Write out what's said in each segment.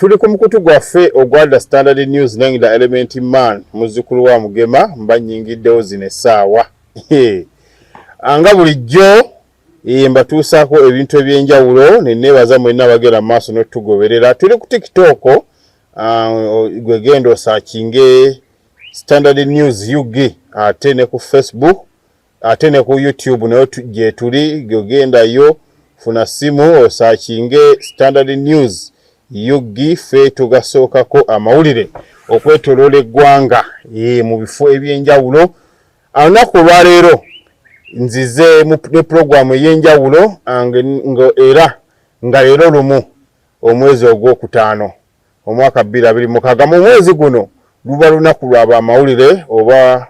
Tuli ku mukutu gwaffe ogwa The Standard News nange The Element Man, muzzukulu wa Mugema, mba nnyingiddewo zino essaawa. Nga bulijjo mbatuusaako ebintu eby'enjawulo ne neebaza mwenna abagenda mu maaso n'otugoberera. Tuli ku TikTok, gwe genda osearchinge Standard News UG, ate ne ku Facebook, ate ne ku YouTube nayo gyetuli. Gwegendayo, funa simu, osearchinge Standard News UG, ffe tugasookako amawulire okwetoloola eggwanga mu bifo ebyenjawulo. Olunaku olwaleero nzize ne puroguramu ey'enjawulo, era nga leero 1 omwezi ogwokutaano omwaka 2026. Mu mwezi guno luba lunaku lwa amawulire oba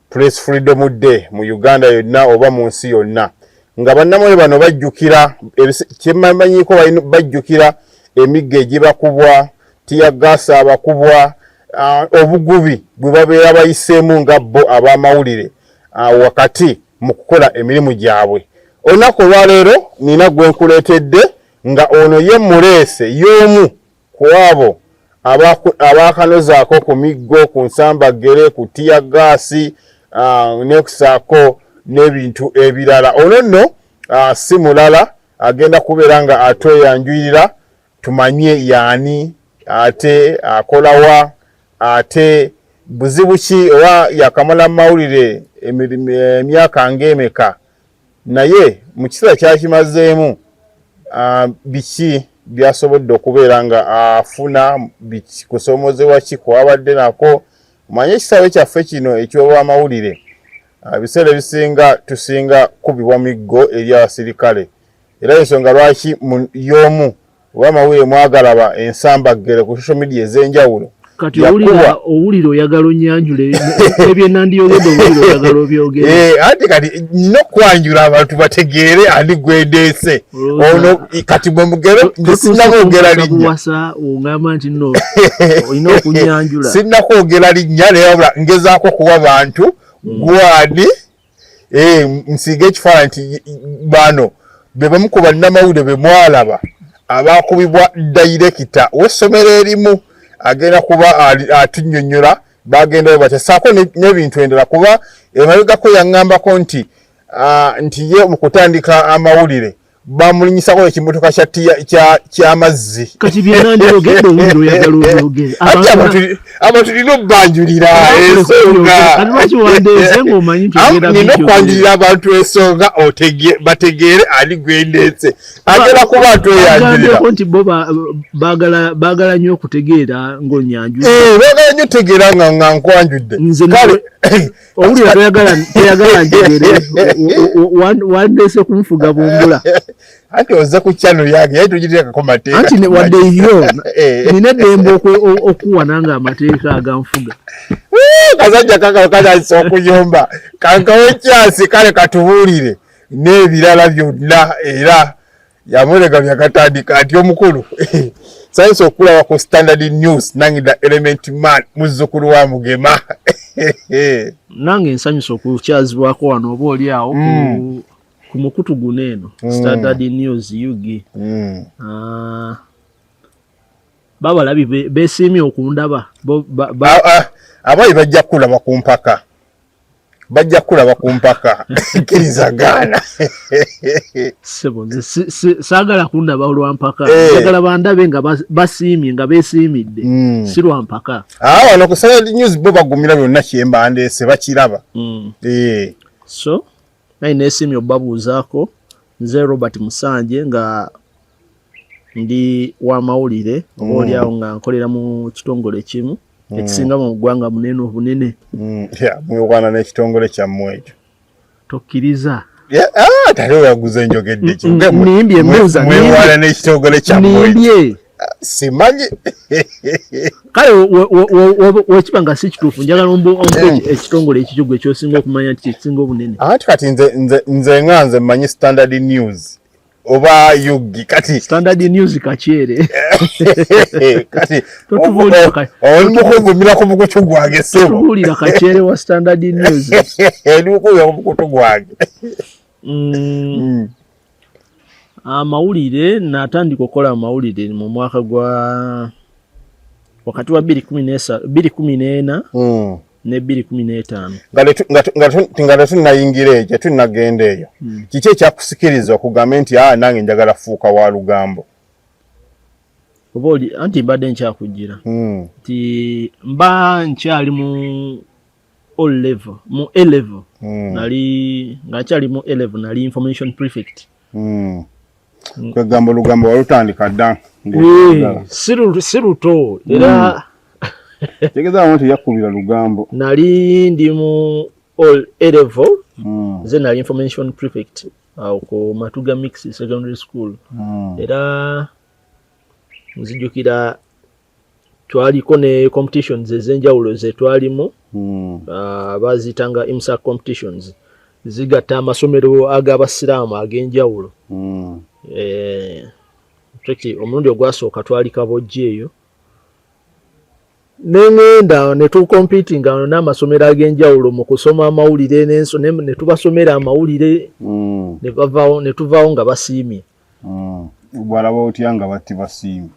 Press Freedom Day mu Uganda yonna oba mu nsi yonna, nga bannamawulire bano bajjukira kyemmanyiiko, bajjukira emiggo egibakubwa, teargas abakubwa, obugubi bwe babeera bayiseemu nga bo ab'amawulire wakati mu kukola emirimu gyabwe. Olunaku olwaleero nina gwe nkuleetedde, nga ono ye muleese y'omu ku abo abakanozaako ku miggo, ku nsambaggere, ku teargas nekusaako n'ebintu ebirala. Ono nno si mulala, agenda kubeera nga atweyanjulira tumanye yaani, ate akolawa, ate buzibu ki, oba yakamala mawulire emyaka ng'emeka, naye mu kiseera kyakimazeemu biki byasobodde okubeera nga afuna, kusoomozebwa ki kwabadde nako. Manye ekisaawe kyaffe kino eky'obwamawulire, ebiseera ebisinga tusinga kubibwa miggo eri abasirikale, era ensonga lwaki y'omu oba amawulire mwagalaba ensambaggere ku social media ez'enjawulo. Kati owulira oyagala onyanjule ebyenandiyogedde, owulira oyagala obyogere. Anti kati nina okwanjula abantu bategeere ani gwendeese ono. Kati bwe mugere, sinakwogera linnya. Wasa ogamba nti no olina okunyanjula. Sinakwogera linnya, naye wabula ngezaako kuwa bantu gwani, nsiiga ekifaananyi nti bano be bamu ku bannamawulire be mwalaba abakubibwa dayirekita w'essomero erimu. Agenda kuba atunnyonnyola bagendayo batya, saako n'ebintu endala, kuba emabegako yaŋŋambako nti ye mu kutandika amawulire bamulinyisako ekimotoka ky'amazzi. Kati byenandiyogedde owulira oyagala obyogere. Abantu nina obbanjulira ensonga. Lwaki wandeese ng'omanyi nti ogenda? Nina okwanjulira abantu ensonga bategeere ani gwendeese. Agenda kuba atweyanjulira. Nti bo baagala nnyo okutegeera ng'onyanjula. Baagala nnyo otegeera nga nkwanjudde. Kale owulira toyagala njogere, wandeese kunfuga bumbula. Anti oze ku channel yange, yaye tugiteekako mateeka. Anti wadde yo nina eddembe okuwa nange amateeka aganfuga. Kasajja kakalo katandise okuyomba, kankawe kyasi. Kale katubuulire n'ebirala byonna, era yamuleka byakatandika nti omukulu sayinza okulaba ku Standard News nange The Element Man, muzzukulu wa Mugema. Nange nsanyusa okukyazibwako wano oba oli awo ku mukutu guno eno Standard News UG. Babalabi besiimye okundaba. Abayi bajja kulaba ku mpaka, bajja kulaba ku mpaka, kkiriza gaana. Sebo, nze saagala kundaba lwa mpaka. Njagala bandabe nga basiimye, nga beesiimidde, si lwa mpaka. Ah, wano ku Standard News bo bagumira byonna kyemba ndeese bakiraba. So naye neesiimye obabuuzaako. Nze Robert Musanje, nga ndi w'amawulire oba oliawo nga nkolera mu kitongole ekimu ekisinga mu ggwanga munene obunene. Yeah, mwewaana n'ekitongole kyammwe ekyo. Tokkiriza. Yeah, ah, tali oyaguza enjogedde ki? Nimbye, mbuuza. Mwewaana n'ekitongole kyammwe ekyo. Nimbye? Simanyi. Kale wekiba nga si kituufu, njagala ompe ekitongole ekikyo gwe kyosinga okumanya nti kyekisinga obunene. Anti kati nze nga nze mmanyi Standard News oba UG kati. Standard News kakyere. Kati Totubuulira oli mukuvumira ku mukutu gwange, ssebo. Totubuulira kakyere wa Standard News. Oli mukuvumira ku mukutu gwange. Amawulire, natandika okukola amawulire mu mwaka gwa Wakati wa 2014 ne 2015. Nga tetunnayingira eyo, tetunnagenda eyo, kiki ekyakusikiriza okugambe nti a nange njagala fuuka wa lugambo? Oba oli anti mbadde nkyakujjira nti mba nkyali mu O level, mu A level, nali nga nkyali mu A level, nali information prefect. Kwegamba olugambo walutandika dda. Eh, si luto era. Tegeeza nti yakubira lugambo. Nali ndi mu all A level, nze nali information prefect awo ku Matuga Mix Secondary School. Era nzijukira twaliko ne competitions ez'enjawulo ze twalimu, baziyitanga IMSA competitions, zigatta amasomero ag'abasiraamu ag'enjawulo. Eh, omulundi ogwasooka twali Kabojja eyo, neŋŋenda ne tucompetinga n'amasomero ag'enjawulo mu kusoma amawulire ne tubasomera amawulire, ne bavaawo, ne tuvaawo nga basiimye. Walaba otya nga batti basiimye?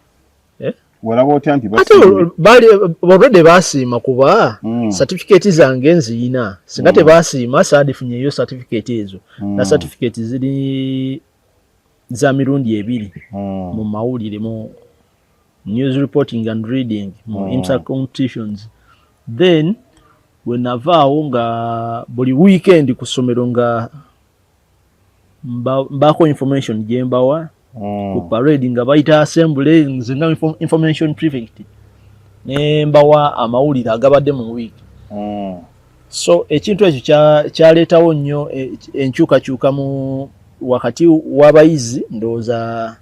Eh? Walaba otya nti Ate basiimye? Baali already baasiima kuba certificate zange nziyina. Singa tebaasiima saadifunyeyo certificate ezo. Na certificate ziri za mirundi ebiri mu mawulire, mu news reporting and reading, mu IMSA competitions. Then bwe navaawo nga buli weekend ku ssomero nga mbaako information gye mbawa ku parade, nga bayita assembly, nze nga information prefect ne mbawa amawulire agabadde mu week. So ekintu ekyo kyaleetawo nnyo enkyukakyuka mu wakati w'abayizi, ndowooza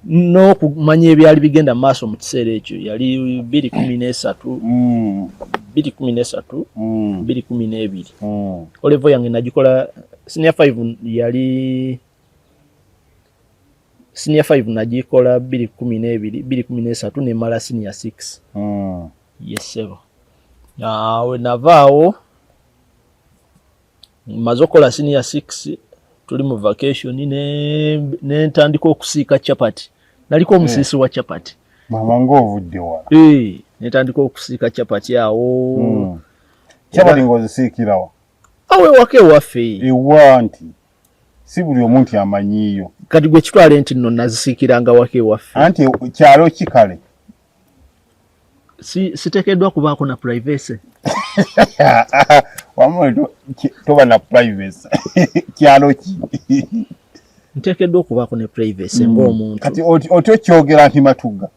n'okumanya ebyali bigenda mu maaso mu kiseera ekyo. Yali 2013, 2013, 2012. O level yange nagikola senior 5, yali senior 5, nagikola 2012, 2013, nemala senior 6. Yes ssebo. We navaawo maze okukola senior 6, tuli mu vacation, ne ntandika okusiika chapati. Naliko omusiisi wa chapati. Mama, ng'ovudde wala. Eh, ne ntandika okusiika chapati awo. Chapati ng'ozisiikirawa? Awo ewaka ewaffe. Ewa? Nti si buli omu nti amanyiiyo. Kati gwe kitwale nti nno nazisiikiranga waka ewaffe. Anti kyalo ki kale? Si, siteekeddwa kubaako na privacy? Wamma toba na privacy, kyalo ki? Nteekeddwa okubaako ne privacy ng'omuntu. Kati otya okyogera nti Matuga?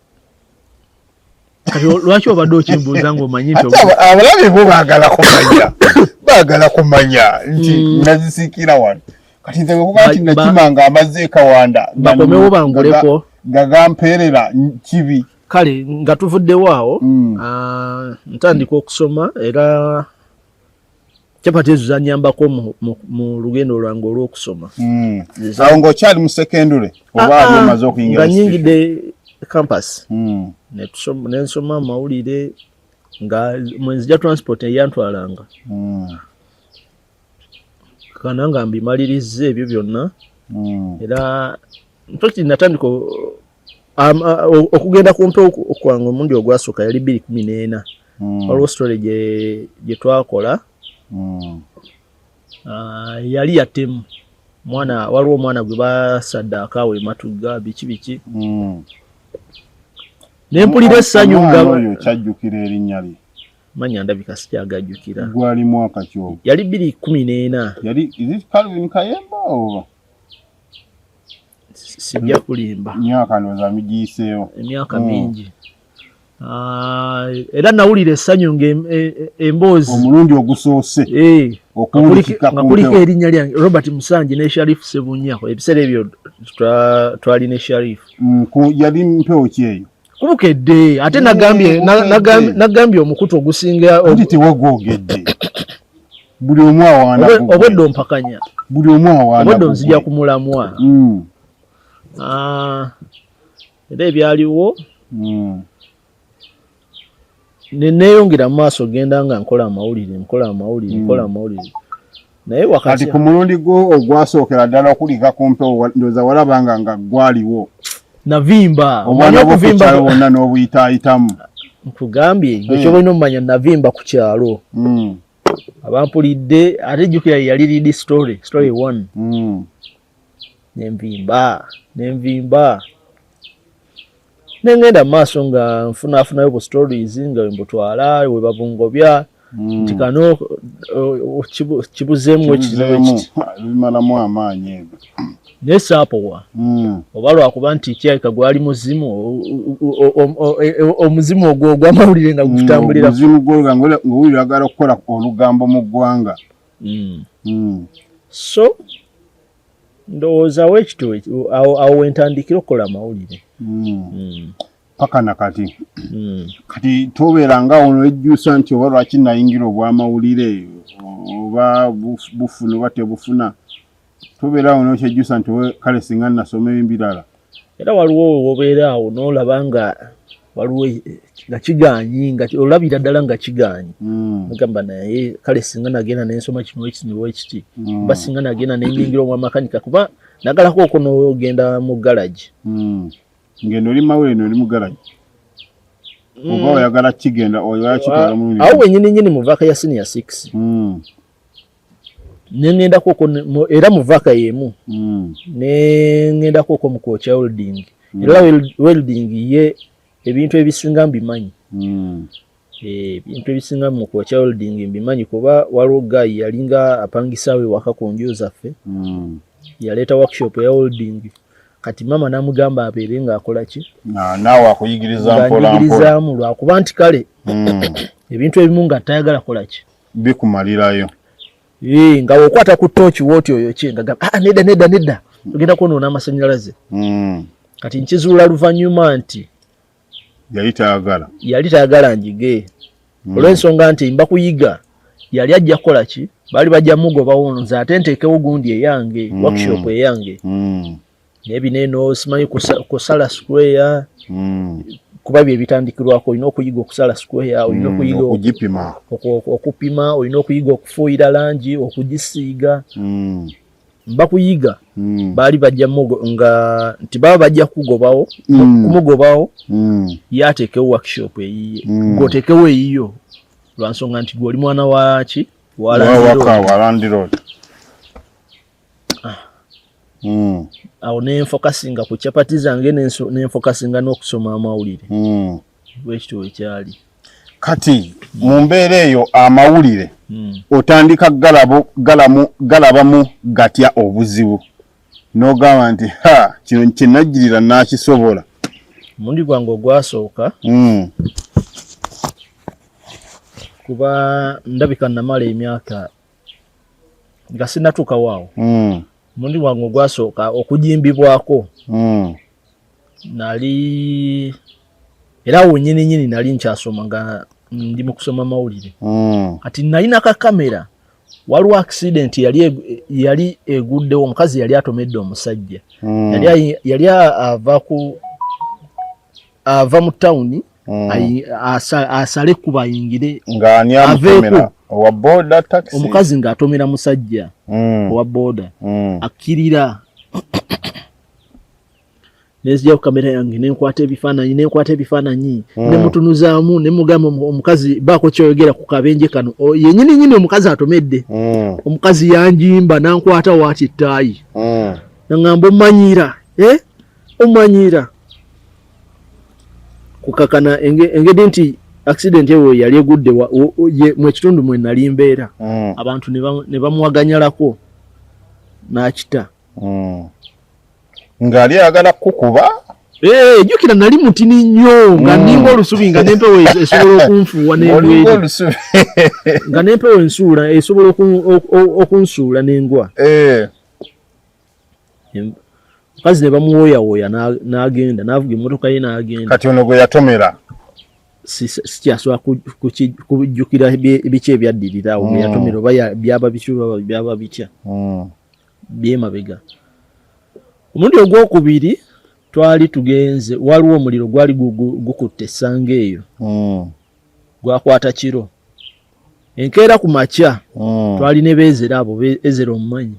Kati lwaki obadde okimbuuza ng'omanyi nti Ate abalabe bo baagala kumanya, baagala kumanya nti nazisiikira wano. Kati nze bwekuba nti nakimanga amazzi e Kawanda Bakomewo banguleko. Nga gampeerera kibi. Kale nga tuvuddewo awo, ah, ntandika okusoma, era chapati ezo zanyambako mu lugendo lwange olw'okusoma. Awo ng'okyali mu secondary oba Ah, ali ah, omaze okuyingira nga institution? nyingidde campus, nensoma amawulire nga mwenzija transport eyantwalanga. Kana nga mbimaliriza ebyo byonna, era infact natandika okugenda ku mpewo kwange omulundi ogwasooka yali 2014. Waliwo story gye twakola. Ah, yali yattemu mwana, waliwo omwana gwe basaddaaka awo e Matugga, biki biki, ne mpulira essanyu nga Omwana oyo kyajjukira erinnya lye? Manya ndabika sikyagajjukira. Gwali mwaka ki ogwo? Yali 2014. Yali, is it Calvin Kayemba oba? Sijja kulimba. Myaka ndowooza migiyiseewo. Emyaka mingi. Ah, era nawulira essanyu nga emboozi omulundi ogusoose Eh, okuwulikika nga ku kuliko mpewo. erinnya lyange Robert Musangi ne Sharif Sebunya. Ebiseera ebyo twali ne Sharif. Yali mpewo ki eyo? Kubukedde ate. Nagambye Bukedde. Nagambye omukutu ogusinga. Anti tewagwogedde, buli omu awaana gugwe. Obwedde ompakanya. Buli omu awaana Obwedde gugwe. onzija ku mulamwa. Ah, era ebyaliwo, ne neeyongera mu maaso, genda nga nkola amawulire, nkola amawulire, nkola amawulire, naye Kati wakati ku mulundi gwo ogwasookera ddala okulika ku mpewo, ndowooza walabanga nga gwaliwo navimba. Omanyi obwana okuvimba bwokukyalo bwonna n'obuyitaayitamu. Nkugambye ekyoba olina omumanya, navimba ku kyalo. Abampulidde ate jjukira yali lead story, story one. Nenvimba, nenvimba, nengenda mu maaso nga nfunaafunayo bu stories nga wembutwala webabungobya nti kano kibuzeemu ekiti. Kibuzeemu. Bimalamu amaanyi ebyo. Naye saapowa. Oba lwakuba nti kirabika gwali muzimu, omuzimu ogwo ogw'amawulire nga gutambulira. Omuzimu gw'olugambo, ng'owulira oyagala okukola olugambo mu ggwanga. So ndowooza wekito awo wentandikira okukola amawulire. Paka nakati. Kati tobeera nga ono ejjusa nti oba lwaki nayingira obwamawulire, oba bufuna oba tebufuna, tobeera awo nokyejjusa nti kale singa nasoma ebirala? Era waliwo wobeera awo n'olaba nga waliwo nga kiganyi, nga olabira ddala nga kiganyi. Ogamba naye kale singa nagenda nensoma kino ekiti niwekiti, oba singa nagenda nenyingira obwamakanika, kuba nagalako okwo n'ogenda mu garagi. Ngendo oli mawulire noli mu garagi, oba oyagala kigenda, oyagala kitwala mu Awo wenyini nyini mu vac ya senior six, nengendako okwo era mu vac yemu, nengendako okwo mu kwokya welding. Era welding ye ebintu ebisinga mbimanyi. Ebintu ebisinga mu kwokya welding mbimanyi, kuba waliwo guy yalinga apangisaawo ewaka ku nju zaffe. Yaleeta workshop ya welding, kati mama namugamba abeere ng'akola ki. Naawe akuyigiriza mpola mpola. Ngiyigirizaamu, lwakuba nti kale ebintu ebimu nga tayagala kola ki. Bikumalirayo. Nga wokwata ku tooki wooti oyo ki, nga gamba, ah, nedda nedda nedda, ogenda kwonoona amasanyalaze. Kati nkizuula luvannyuma nti yali tayagala. Yali tayagala njige, olw'ensonga nti mba kuyiga yali ajja kukola ki, baali bajja mugobawo, nze ate nteekewo gundi eyange, workshop eyange. Naye bino eno simanyi kusala square, kuba bye bitandikirwako. Olina okuyiga okusala square, olina okuyiga okugipima, okupima, olina okuyiga okufuuyira langi, okugisiiga. Mba kuyiga, baali bajja nga nti baba bajja kugobawo, kumugobawo, ye ateekewo workshop eyiye, gweoteekewo eyiyo, lwansonga nti gwe oli mwana waki. Wawaka wa landlord. Awo nenfokasinga ku capati zange, nenfokasinga n'okusoma amawulire. Bwekityo wekyali. Kati mu mbeera eyo amawulire otandika galabamu gatya obuzibu n'ogamba nti ha, kino kyenajjirira nakisobola? Omulundi gwange ogwasooka, kuba ndabika namala emyaka nga sinatuukawo awo. Omulundi gwange ogwasooka okujimbibwako, nali era awo nyini nyini nali nkyasoma, nga ndi mu kusoma mawulire. Kati nalina ka kamera. Waliwo accident yali eguddewo, omukazi yali atomedde omusajja. Yali ava mu tawuni, asale ekkubo ayingire. Ng'ani amutomera? Owa boda, taxi? Omukazi ng'atomera musajja owa boda. Akkirira, nenzija ku kamera yange nenkwata ebifaananyi, nenkwata ebifaananyi, nemutunuzaamu, nemugamba, omukazi, baako kyoyogera ku kabenje kano." Yenyini nyini omukazi atomedde. Omukazi yanjimba nankwata waati ettaayi, naŋŋamba, "Omanyiira, eh? Omanyiira." Kukakana engeri nti accident eyo yali egudde mu ekitundu mwe nali mbeera, abantu ne bamuwaganyalako n'akita. Ng'ali ayagala kukuba? Eh, jjukira nali mutini nnyo, nga ninga olusubi, nga n'empewo esobola okunfuuwa. Olinga N'engweri olusubi. Nga n'empewo ensuula, esobola okunsuula n'engwa. Mukazi ne bamuwooyawooya n'agenda n'avuga emmotoka ye n'agenda. Kati ono gwe yatomera? Sikyasobola kujjukira biki ebyaddirira awo gwe yatomera, oba byaba biki oba byaba bitya. Byemabega. Omulundi ogwokubiri twali tugenze, waliwo omuliro gwali gukutte essanga eyo. Gwakwata kiro, enkeera ku makya twali ne beezera abo, Ezera omumanyi,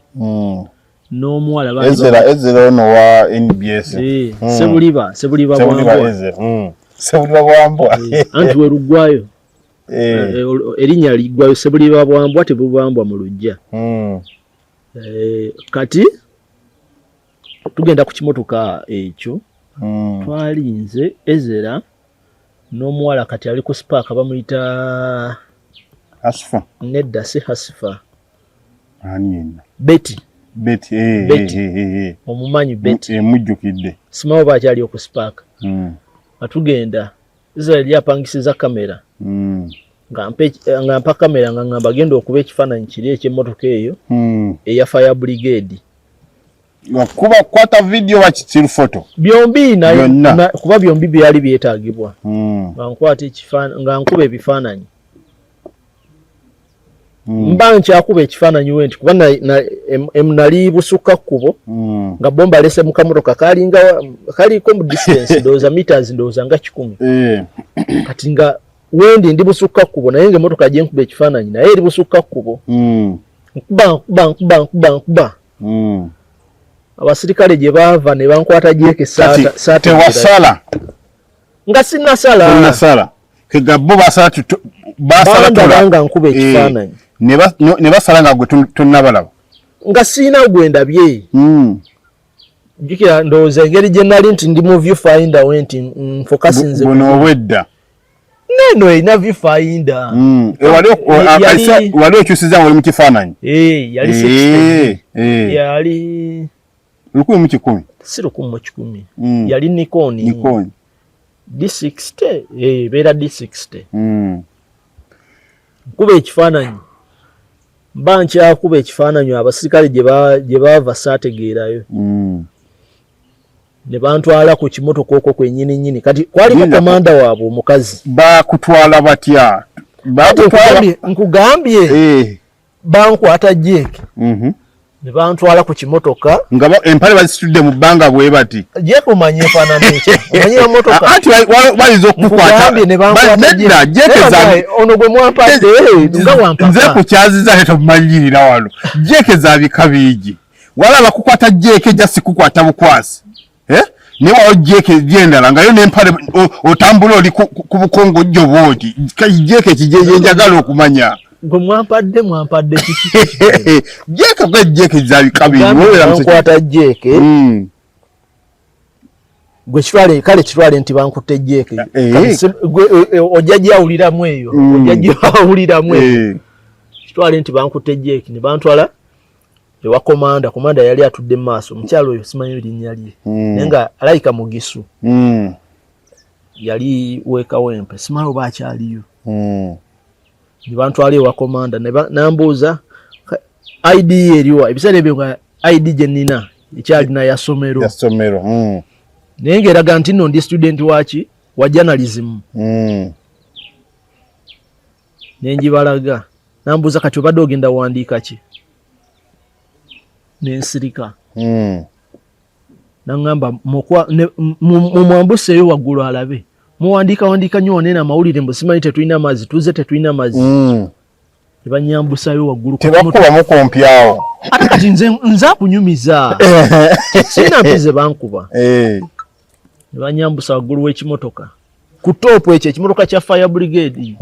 n'omuwala Ezera, Ezera ono wa NBS? Eh, Sebuliba, Sebuliba. Sebuliba. Bwangwa. Ezera. Sebuliba bwambwa. Anti werugwayo. Erinnya liggwayo Sebuliba bwambwa, tebubambwa mu luggya. Kati tugenda ku kimotoka ekyo. Twalinze Ezera n'omuwala kati ali ku Spark bamuyita Hasifa. Nedda, si Hasifa. Ani yenna? Betty. Betty. Betty. Omumanyi Betty? Mujjukidde. Simanyi oba akyali ku Spark. Nga tugenda, Ezera yali apangisiza kamera. Nga mpa kamera, nga ngamba genda okuba ekifaananyi kiri eky'emmotoka eyo eya fire brigade. Kuba kwata video wa still photo? Byombi na, kuba byombi byali byetaagibwa. Nga nkwata ekifaananyi, nga nkuba ebifaananyi. Mba nkyakuba ekifaananyi we nti kuba nali busukka kkubo, nga bo mbalese mu kamotoka kalinga kaliko mu distance ndowooza meters ndowooza nga 100. Kati nga wendi ndi busukka kkubo, naye nga emmotoka gye nkuba ekifaananyi naye eri busukka kkubo. Nkuba, nkuba, nkuba, nkuba, nkuba. Abasirikale gye baava ne bankwata jeeke. Tewasala? Nga sinnasala. Tonnasala. Kega bo basala, basala. Bandaba nga nkuba ekifaananyi. Ne basala nga gwe tonnabalaba? Nga siina gwe ndabye. Jjukira ndowooza engeri gye nali nti ndi mu viewfinder we nti nfokasinze. Buno obwedda. Neno erina viewfinder. Wali okyusiza nga oli mu kifaananyi? Yali yali 1100? Si 1100. Yali Nikon. Nikon. D60, ebeera D60. Nkuba ekifaananyi, mba nkyakuba ekifaananyi, abasirikale gye baava saategeerayo. Ne bantwala ku kimotoka okwo kwennyini nnyini. Kati kwaliko komanda waabwe omukazi. Bakutwala batya? Nkugambye, bankwata jeeke ne bantwala ku kimotoka. Nga empale bazisitudde mu bbanga bwe bati? Jeeke omanyi efaanana ekyo, omanyi emotoka. Anti bayinza okukukwata. Nedda, jeeke ono gwe mwampadde nga wampaka. Nze kukyaziza ate tomumanyirira wano. Jeeke za bika bingi. Wala bakukwata jeeke just kukwata bukwasi, eh? Naye wawo jeeke gyendala nga yo nempale otambula oli ku bukongo jjo bwoti. Jeeke kijenjagala okumanya. Gwe mwampadde, mwampadde kiki? Jeeke gwe jeeke za bika bingi. Bankwata jeeke. Gwe kitwale, kale kitwale nti bankutte jeeke. Ojja gyawuliramu eyo. Ojja gyawuliramu eyo. Kitwale nti bankutte jeeke ne bantwala ewa komanda. Komanda yali atudde mu maaso. Omukyalo oyo simanyi linnya lye, naye nga alayika mugisu. Yali wekawempe, simanyi oba akyaliyo. Ne bantwala ewa komanda, nambuuza ID eriwa. Ebiseera ebyo nga ID gye nnina ekyalina ya ssomero. Ya ssomero. Naye ng'eraga nti nno ndi student waki, wa journalism. Nenjibalaga. Nambuuza, kati obadde ogenda wandiika ki? Nensirika. Naŋŋamba mumwambuseeyo waggulu alabe muwandiika wandiika nnyo waneeno amawulire, mbu simanyi tetulina mazzi, tuze tetulina mazzi. Ne banyambusayo waggulu. Tebakubamu kumpyawo? Ate kati nze akunyumiza, sirina mpize bankuba. Ne banyambusa waggulu w'ekimotoka ku top, ekyo ekimotoka kya fire brigade.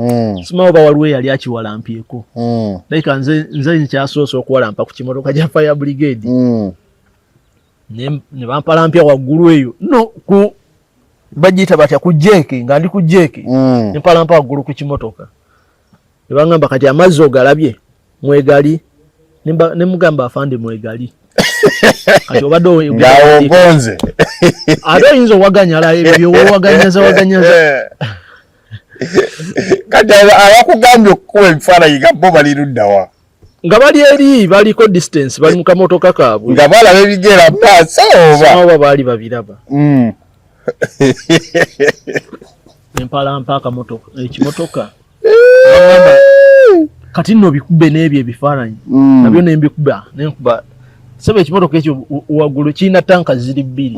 Simanyi oba waliwo eyali akiwalambyeko. Like nze nkyasoose okuwalampa ku kimotoka kya fire brigade. Ne bampalampya waggulu eyo, no ku bagiyita batya, ku jeeke, nga ndi ku jeeke. Ne mpalampa waggulu ku kimotoka, ne baŋŋamba, kati amazzi ogalabye mwegali? Ne mugamba, afande, mwegali. Kati obadde Ng'awogonze. Ate oyinza owaganyala ebyo byowaganyaza waganyaza. Kati abakugambye okukuba ebifaananyi nga bo bali luddawa? Nga bali eri, baliko distance, bali mu kamotoka kaabwe. Nga balaba ebigera maaso oba? Oba baali babiraba. Empalampa akamotoka, ekimotoka. Kati nno bikube n'ebyo ebifaananyi. Nabyo nembikuba, nenkuba sebe. Ekimotoka ekyo waggulu kirina tanka ziri bbiri.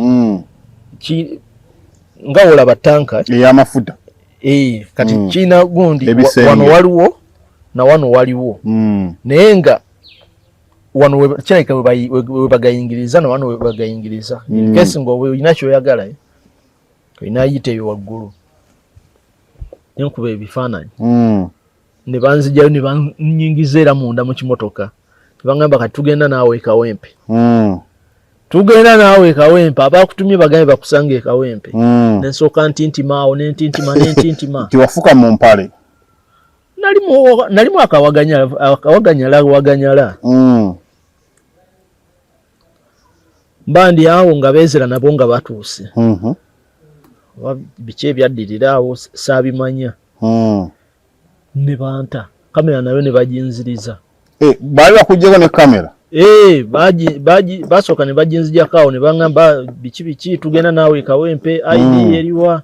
Nga wolaba tanka ey'amafuta. Eh, kati kirina gundi wano waliwo na wano waliwo. Naye nga wano kirabika we bagayingiriza, na wano we bagayingiriza. In case nga olina kyoyagala, olina yita eyo waggulu. Nenkuba ebifaananyi. Ne banzijayo ne bannyingiza era munda mu kimotoka, ne baŋŋamba kati tugenda naawe e Kawempe. Tugenda naawe e Kawempe, abakutumye bagambe bakusanga e Kawempe. Nensooka ntintima awo, nentintima, nentintima. Tiwafuka mu mpale? Nalimu akawaganyala, akawaganyala, waganyala. Mba ndi awo nga beezera nabo nga batuuse. Oba biki ebyaddirira awo saabimanya. Ne banta kamera nayo ne baginziriza. Eh, baali bakuggyeko ne kamera? Eh, basooka ne baginzijako awo ne baŋŋamba biki biki, tugenda naawe e Kawempe, ID eriwa.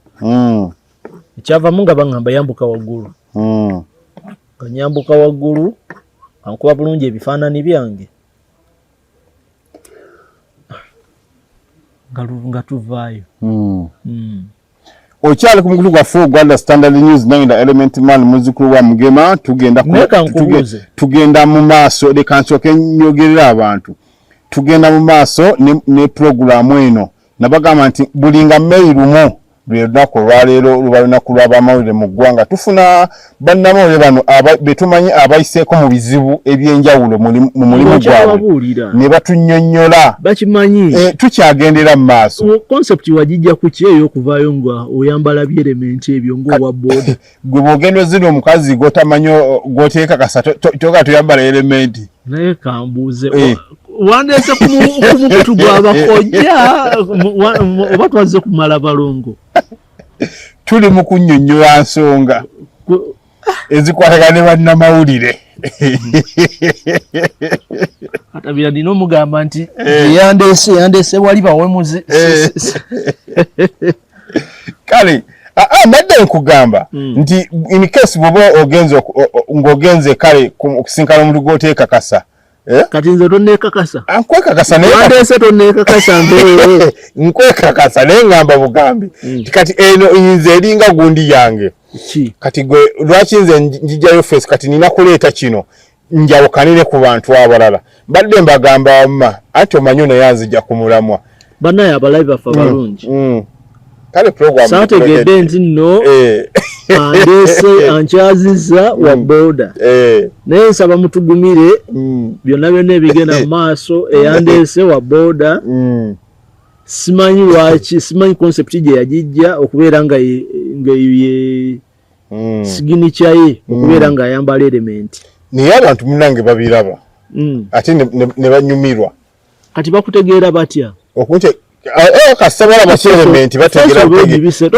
Ekyavamu nga baŋŋamba yambuka waggulu. Nga nyambuka waggulu, nga nkuba bulungi ebifaananyi byange. Nga tuvaayo. Okyali ku mukutu gwaffe ogwa Standard News nange da Element Man, muzzukulu wa Mugema. Tugenda Leka nkubuuze. Tugenda mu maaso. Leka nsooke nyogerera abantu. Tugenda mu maaso ne pulogulaamu eno. Nabagamba nti buli nga May 1 lwe lunaku olwaleero luba lunaku lw'abamawulire mu ggwanga. Tufuna bannamawulire bano be tumanyi abayiseeko mu bizibu ebyenjawulo mu mulimu gwabwe Okyababuulira. ne batunnyonnyola. Bakimanyi. Eh, tukyagendera mu maaso. Concept wagijja ku ki ey'okuvaayo nga oyambala byelementi ebyo ng'owa booda? Gwe bw'ogenda ozina omukazi gw'otamanyi gw'oteekakasa, toga toyambala elementi. Naye kambuuze, Eh. wandeese ku mukutu gw'abakojja oba twazze kumala balongo? Tuli mu kunnyonnyola nsonga ezikwatagana ne bannamawulire. Katabira nina omugamba nti yandeese, yandeese wali bawemuzi. Eh. Kale mbadde nkugamba nti in case bw'oba ogenze ng'ogenze kale okusinkana omuntu gw'oteekakasa, eh? Kati nze tonneekakasa? Ah, nkwekakasa naye Wandeese tonneekakasa mbeere. Nkwekakasa naye ngamba bugambi nti kati eno nze eringa gundi yange. Ki? Kati gwe lwaki nze njijjayo face? Kati nina kuleeta kino njawukanire ku bantu abalala. Mbadde mbagamba wamma anti omanyi ono yanzija ku mulamwa. Bannaye abalabi baffe abalungi. Kale program Saategedde nti nno andeese ankyazizza wa booda. Naye nsaba mutugumire byonna byonna ebigenda mu maaso. Eyandeese wa booda. Simanyi lwaki, simanyi concept gye yagijja okubeera nga ye signature ye okubeera ng'ayambala element. Naye abantu munnange babiraba ate ne banyumirwa. Kati bakutegeera batya? Okunte kasita balaba ki element bategeera First of all, bibise.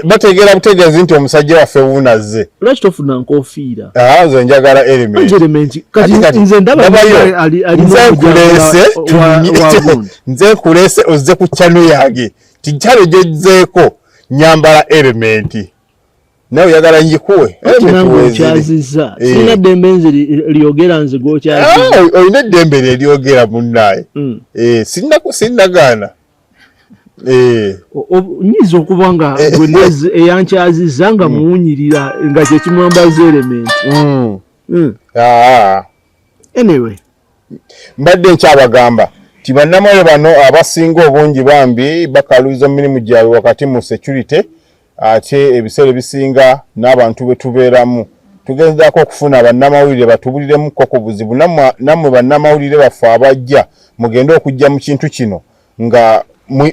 Bategeera butegeezi nti omusajja waffe wuunazze. Lwaki tofuna nkofiira? Ah, nze njagala element. Anti element kati Kati nze ndaba ndabayo. ali Nze nkuleese wa gundi. Nze nkuleese ozze ku channel yange, ti channel gyezzeeko nyambala element, nawe oyagala njikuwe. Kati Element nange weeziri. onkyazizza. Eh. Sirina ddembe nze lyogera nze gw'okyazizza. Ah, olina eddembe lye lyogera munnaaye. Eh, sinnagaana. Eh. Nyinza okuba nga gwe eyankyazizza nga muwunyirira nga kye kimwambaza element. Anyway. Mbadde nkyabagamba nti bannamawulire bano abasinga obungi bambi bakaluubiza mu mirimu gyabwe wakati mu security, ate ebiseera ebisinga n'abantu be tubeeramu. Tugezaako okufuna bannamawulire batubuliremukko ku buzibu. Nammwe bannamawulire baffe abajja mugende okujja mu kintu kino nga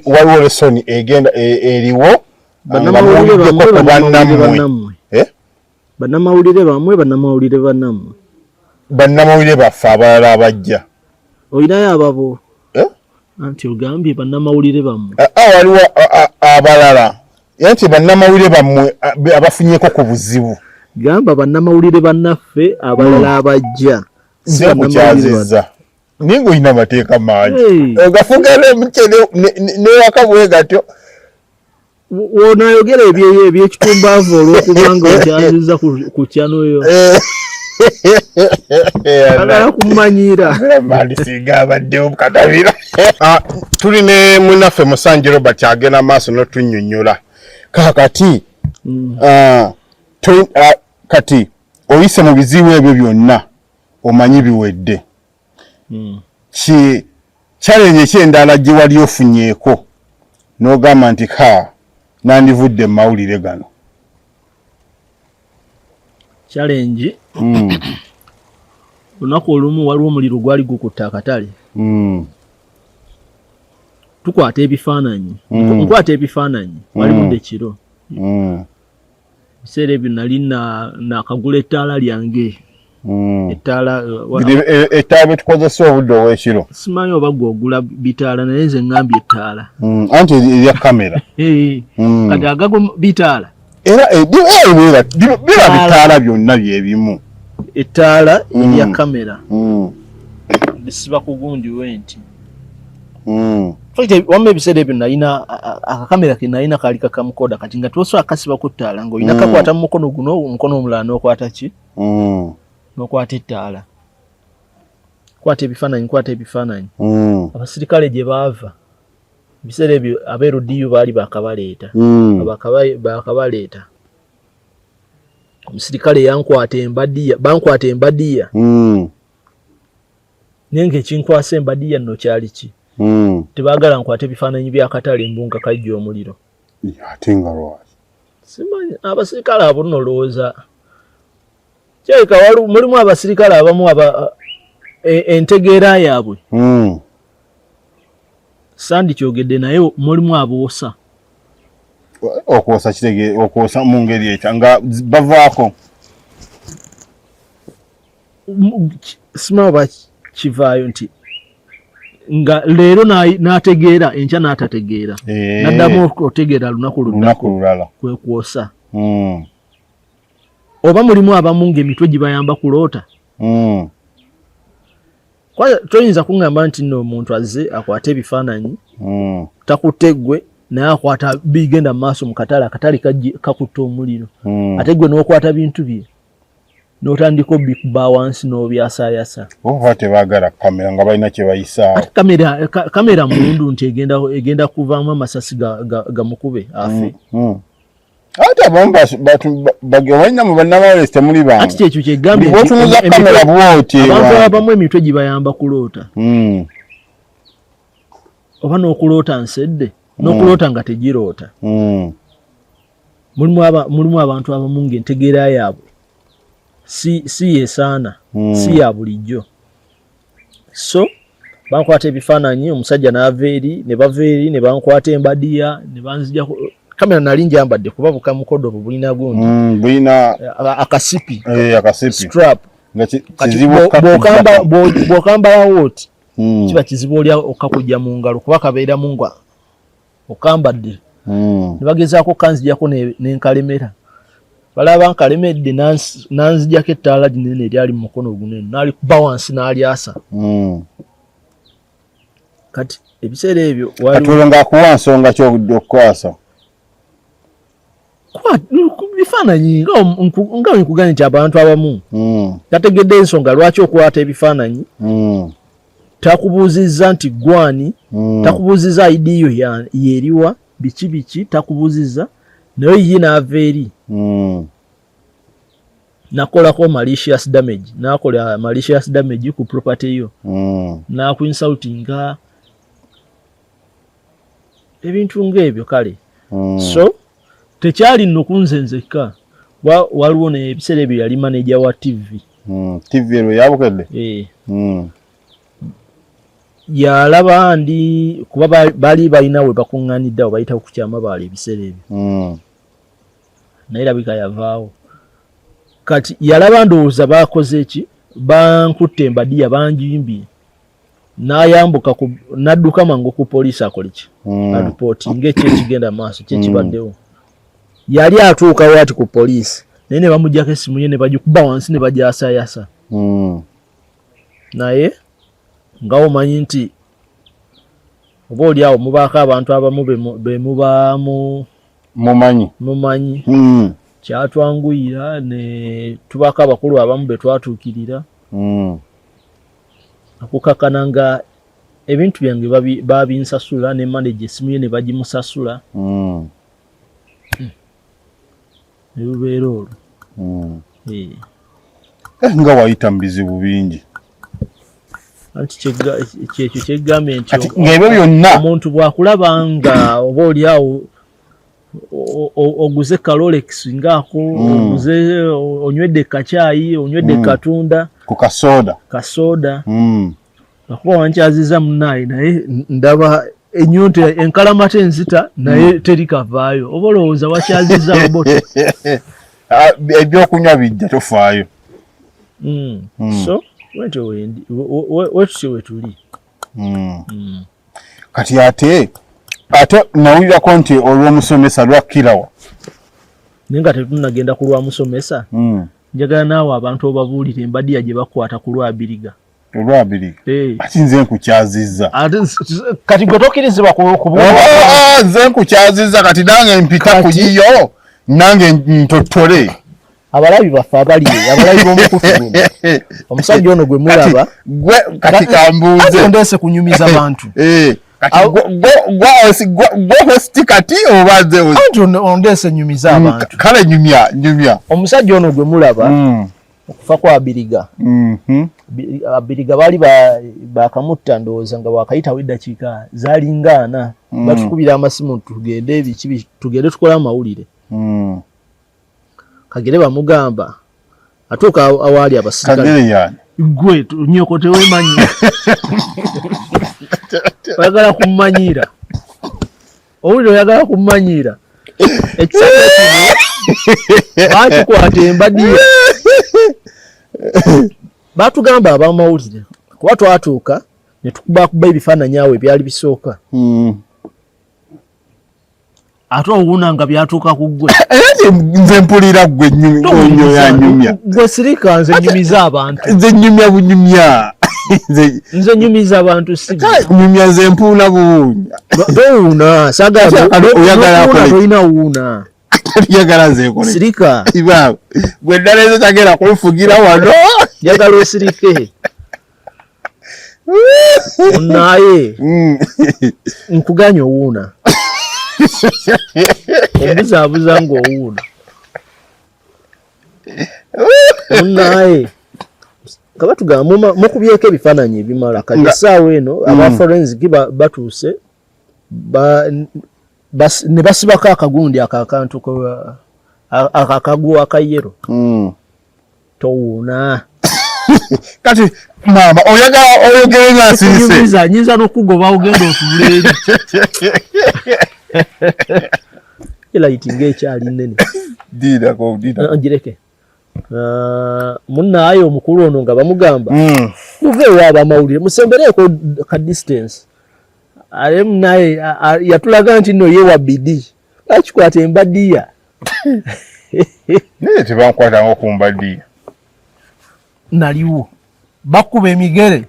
waliwo lesson egenda eriwo nga Bannamawulire muwuliddeko bammwe, ku bannamawulire bannammwe. bannammwe. Eh? Bannamawulire bammwe, bannamawulire bannammwe. Bannamawulire baffe abalala abajja. Olinayo ababo? Eh? Anti ogambye bannamawulire bammwe. Waliwo abalala. Anti bannamawulire bammwe abafunyeeko ku buzibu. Gamba bannamawulire bannaffe abalala abajja. Si Nze bannamawulire nkukyazizza. Naye ng'olina amateeka mangi. Hey. Ogafuga n'ewaka bwe gatyo. W'onaayogera eby'ekitumbaavu olw'okubanga okyazizza ku channel yo. Agala kummanyiira. Mali singa abaddewo Katabira. Tuli ne munnaffe Musanje Robert agenda maaso n'otunnyonnyola. Kaakati, kati oyise mu bizibu ebyo byonna omanyi biwedde. Ki challenge ki endala gye wali ofunyeeko n'ogamba nti ka nandivudde mu mawulire gano? Challenge. Olunaku olumu waliwo omuliro gwali gukutta akatale. Tukwata ebifaananyi. Nkwata ebifaananyi. Wali budde kiro. Ebiseera ebyo nali nakagula ettaala lyange. Ettaala ettaala byetukozesa obudde obw'ekiro. Simanyi oba gwe ogula bitaala naye nze ngambye ettaala. Anti erya kamera. Kati agago bitaala. Era biba bitaala byonna byebimu. Ettaala erya kamera. Lisiba ku gundi we nti. Wamma ebiseera ebyo nalina akakamera ke nalina kaali kakamukoda kati nga tosobola kasiba ku ttaala ng'olina kakwata mu mukono guno omukono omulala n'okwata ki? N'okwata ettaala. Kwata ebifaananyi, kwata ebifaananyi. Abasirikale gye baava ebiseera ebyo aba LDU baali baakabaleeta. Baakabaleeta. Omusirikale yankwata embadiya, bankwata embadiya. Naye ng'ekinkwasa embadiya nno kyali ki? Tebaagala nkwate ebifaananyi by'akatale mbu nga kajja omuliro. Ate nga lwaki? Simanyi abasirikale abo nno olowooza kirabika mulimu abasirikale abamu aba entegeera yaabwe. Sandikyogedde naye mulimu aboosa. Okwosa kitege okwosa mu ngeri etya nga bavaako? Simanyi oba kivaayo nti nga leero n'ategeera enkya n'atategeera. N'addamu otegeera lunaku lulala kwe kwosa. Oba mulimu abamu ng'emitwe gibayamba kuloota. Toyinza kuŋŋamba nti nno omuntu azze akwate ebifaananyi takutte ggwe naye akwata bigenda mu maaso mu katale, akatale kakutta omuliro. Ate ggwe n'okwata bintu bye n'otandika obikuba wansi n'obyasaayasa. Oba tebaagala kamera nga balina kye bayisaawo. Ate kamera mundu nti egenda kuvaamu amasasi gamukube afe. Ate abamu balina mu bannamawulire temuli bangu. Ati kyekyo kyegambye bw'otunuza kamera bw'oti. Abantu abamu emitwe gibayamba kuloota. Oba n'okuloota nsedde, n'okuloota nga tegiroota. Mulimu abantu abamu ng'entegeera yaabwe si yesaana, si ya bulijjo. So bankwata ebifaananyi omusajja n'ava eri ne bava eri ne bankwata embadiya ne banzijjako kamera nali njambadde kuba bukamukodo obwo bulina gundi. Bulina akasipi. Akasipi. Strap. Bw'okambalawo oti kiba kizibu oli okakujja mu ngalo kuba kabeeramu nga okambadde. Ne bagezaako kanzijjako ne nkalemera. Balaba nkalemedde nanzijjako ettaala linene eryali mu mukono guno n'alikuba wansi n'alyasa. Kati ebiseera ebyo kati olwo ng'akuwa nsonga ki okukwasa? Bifaananyi nga nkugambye nti abantu abamu tategedde ensonga lwaki okwata ebifaananyi. Takubuuzizza nti gwani, takubuuzizza ID yo yeriwa, biki biki takubuuzizza, naye ye n'ava eri nakolako malicious damage, nakola malicious damage ku property yo, nakuinsultinga ebintu ng'ebyo kale. So tekyali nno kunze nzekka, waliwo n'ebiseera ebyo yali manager wa TV. TV ero yabukedde? Yalaba ndi kuba baali balina we bakuŋŋaanidde awo bayita ku Kyamabaale ebiseera ebyo. Naye labika yavaawo. Kati yalaba ndowooza baakoze ki, bankutte embadiya banjimbye, n'ayambuka n'adduka mangu ku poliisi akole ki, aripootinga eki ekigenda maaso ki ekibaddewo. Yali atuukawo ati ku poliisi naye ne bamuggyako essimu ye ne bagikuba wansi ne bagyasayasa. Naye nga omanyi nti oba oli awo mubaako abantu abamu be mubaamu mumanyi mumanyi. Kyatwanguyira ne tubaako abakulu abamu be twatuukirira okukakana nga ebintu byange babinsasula ne manager essimu ye ne bagimusasula. Ne lubeera olwo. Nga wayita mu bizibu bingi. Anti kyekyo kyegambye nti ng'ebyo byonna omuntu bw'akulaba nga oba oli awo Oguze kalolex ngaako, oguze, onywedde kacyayi, onywedde katunda. Ku kasoda. Kasoda. Akuba wankyaziza munaayi, naye ndaba enyonta enkalamata enzita, naye teri kavaayo. Oba olowooza wakyaziza Roboto? Ah, ebyokunywa bijja, tofaayo. So wentyo wendi, wetutyo wetuli. Kati ate nawulirako nti olw'omusomesa lwakkirawa. Naye nga tetunagenda ku lwa musomesa, njagala naawe abantu obabuulire embadiya gye bakwata ku lwabiriga. Olwabiriga? Eh. Ati nze nkukyazizza. Ate kati gwe tokkirizibwa kubuulira. Oh, nze nkukyazizza, kati nange mpita ku yiyo, nange ntottole. Abalabi baffe abali, abalabi b'omukutu guno, omusajja ono gwe mulaba. Gwe kati kambuuze. Ate ondeese kunyumiza bantu. Eh, kati gwe host kati oba nze host? Anti ondeese nyumiza abantu. Kale nyumya, nyumya. Omusajja ono gwe mulaba, okufa kwa Abiriga, Abiriga baali bakamutta, ndowooza nga wakayitawo eddakiika zaalinga 40, batukubira amasimu tugende, biki tugende tukole amawulire. Kagere bamugamba atuuka awaali abasirikale. Kagere yani? Gwe nyoko tewemanyi, oyagala kummanyiira, owulira oyagala kummanyiira. Ekisajja kino bakikwata embadiya, batugamba abamawulire, kuba twatuuka ne tukubakuba ebifaananyi awo ebyali bisooka. Ate owuuna nga byatuuka ku ggwe. Era nze mpulira gwe onyo yanyumya. Gwe sirika, nze nyumiza abantu. Nze nyumya bunyumya. Nze nyumiza abantu, si Kale nyumya, nze mpuuna buwunya. Towuuna, sagala. Oyagala akole? Tolina wuuna. Oyagala nze nkole? Sirika. Iba gwe ddala ezo tagenda kunfugira wano. Njagala osirike naye. Nkuganya owuuna, obuzaabuza ng'owuuna munaye. Nga batugamba mukubyeko ebifaananyi ebimala, kati essaawa eno aba forensic batuuse ne basibako akagundi ako akantu akaguwa akayero. Towuuna. Kati maama oyagala oyogere nga nsirise. Nyumiza, nyinza n'okugoba ogenda otuule eri. Elayiti ng'ekyali nnene. Diirako, diirako. Ngireke. Ah, munnaayo omukulu ono nga bamugamba, muveewo abamawulire, musembereeko ka distance. Ate munaye yatulaga nti nno ye wa bidi bakikwata embadiya. Naye tebankwatanga ku mbadiya. Naliwo bakuba emigere,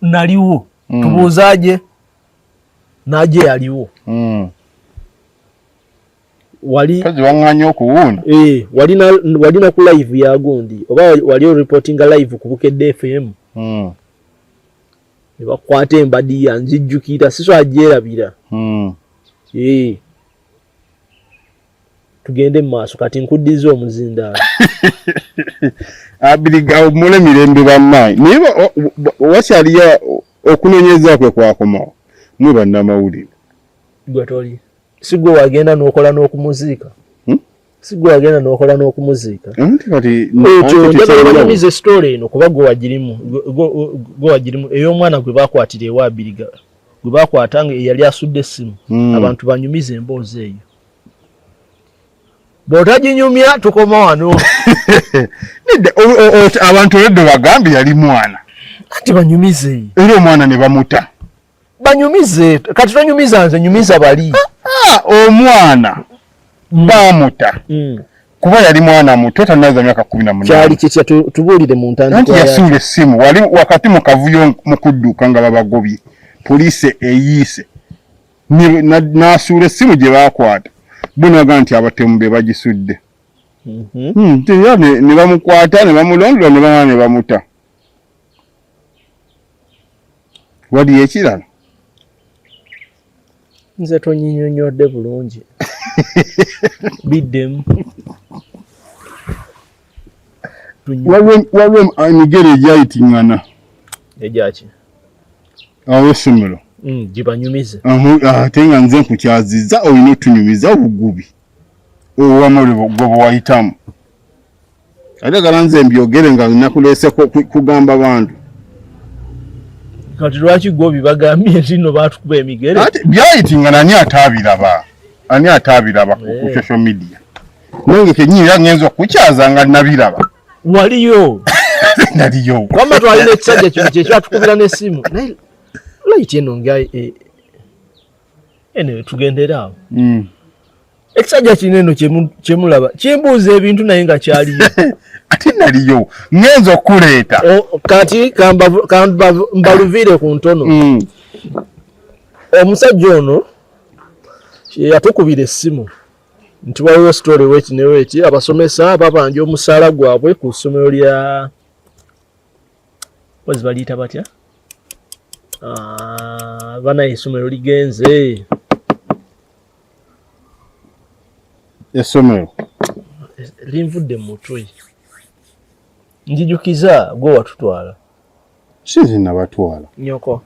naliwo. Tubuuzaje naje yaliwo. Wali Kazi waŋŋanya okuwuuna. Eh, walina ku live ya gundi, oba wali oreportinga live ku Bukedde FM, ne bakwata embadiya, nzijjukira, sisobola gyerabira. Eh. Tugende mu maaso, kati nkuddiza omuzindaalo. Abiriga mule mirembe bannaye, naye wakyaliyo okunoonyereza kwe kwakomawo mwe bannamawulire. Gwe toli, si gwe wagenda n'okola n'okumuziika? Hmm? Si gwe wagenda n'okola n'okumuziika? Anti kati Ekyo anti njagala tekyalirawo. banyumize story eno, kuba gwe wagirimu, gwe wagirimu ey'omwana gwe bakwatira ewa Abiriga, gwe bakwata nga eyali asudde essimu. Abantu banyumize emboozi eyo, bw'otaginyumya tukoma wano. Nedda, abantu olwedde bagambye yali mwana. Ati banyumize. Era omwana ne bamuta. Banyumize kati, tonyumiza nze, nyumiza bali. Ah, omwana bamuta kuba yali mwana muto, tanaza myaka 18. Kyali kitya? Tubuulire mu Anti ntandikwa yakyo. Yasuula essimu wali wakati mu kavuyo mu kudduka nga babagobye, poliisi eyiise. N'asuula essimu gye baakwata, bo naga nti abatemu be bagisudde. Era ne bamukwata ne bamulondola ne bamala ne bamuta. Waliyo ekirala? Nze tonyinyonnyodde bulungi, biddemu. Waliwo emigere egyayitiŋŋana. Egyaki? Awo essomero. Gibanyumize. Ate nga nze nkukyaziza, olina otunyumiza obugubi owamawulire gwe bwewayitamu. Ate gala nze mbyogere nga nakuleese kugamba bantu. Kati lwaki gwe obibagambye nti nno baatukuba emigere? Ate byayitingana, ani ataabiraba? Ani ataabiraba ku social media? Nange kenyini era ngenza okukukyaza nga nabiraba. Waliyo? Naliyo. Wamma twalina ekisajja kino kyekyatukubira n'essimu, naye light eno nga anyway, tugendere awo. Ekisajja kino eno kyemulaba kimbuuza ebintu naye nga kyaliyo. Ate naliyo, ngenza okukuleeta. Kati mbaluviire ku ntono. Omusajja ono yatukubira essimu nti waliwo story weki ne weki, abasomesa babanja omusaala gwabwe ku ssomero lya wazi baliyita batya? Ah, banaye essomero ligenze. Essomero linvudde mu mutwe, njijukiza gwe watutwala. Si nabatwala. Nyoko.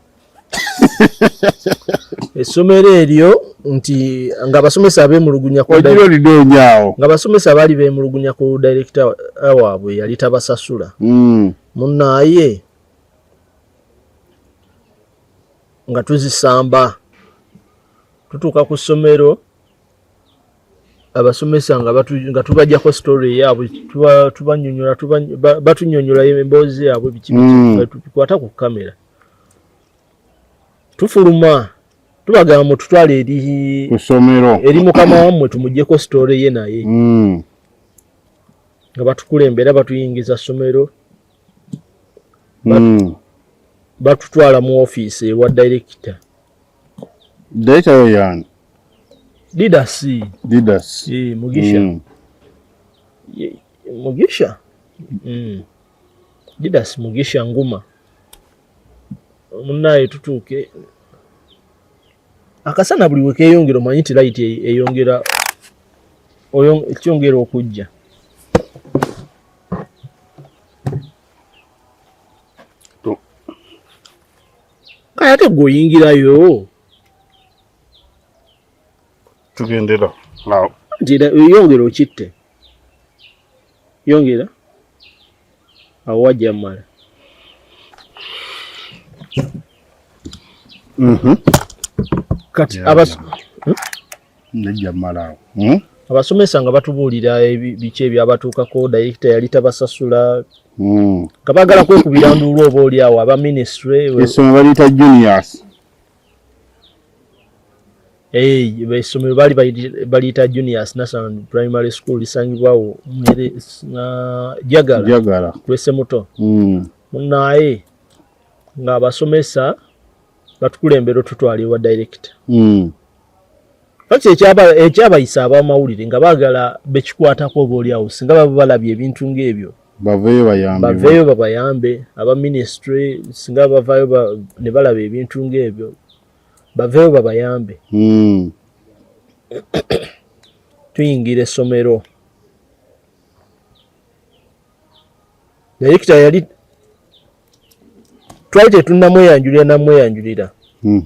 Essomero eryo nti ng'abasomesa beemulugunya ku Ogira olinoonyaawo. Ng'abasomesa baali beemulugunya ku director waabwe yali tabasasula. Munaaye nga tuzisamba tutuuka ku ssomero, abasomesa nga tubajjako story yaabwe, tubanyonyola, batunyonyola emboozi yaabwe, biki biki. Tubikwata ku kamera, tufuluma, tubagamba mututwale eri ku ssomero eri mukama wammwe tumugyeko story ye, naye nga batukulembera batuyingiza ssomero, batutwala mu ofiisi ewa director. Director yo yani? Didas. Didas. Eh, Mugisha. Mugisha. Didas Mugisha Nguma. Munaye tutuuke akasana buli wekeyongera, omanyi nti light eyongera kyongera okujja. Kale ate gwe oyingirayo. Tugendera awo. Nti era yongera okitte, yongera awo wajja mmala. Kati Nejja mmala awo. Abasomesa nga batubuulira biki ebyabatuukako, director yali tabasasula, nga baagala kwekubira nduulu oba oli awo aba ministry. Essomero baliyita Juniors. Eh, essomero baali baliyita Juniors National Primary School, lisangibwawo Jagala. Jagala. Lwesemuto. Munaye ng'abasomesa batukulembera otutwala ewa director. Kati ekyabayisa abamawulire nga baagala bekikwatako oba oli awo singa baba balabye ebintu ng'ebyo baveeyo bayambe. Baveeyo babayambe. Aba ministry singa bavaayo ne balaba ebintu ng'ebyo baveeyo babayambe. Tuyingira essomero, director yali twali tetunnamweyanjulira namweyanjulira.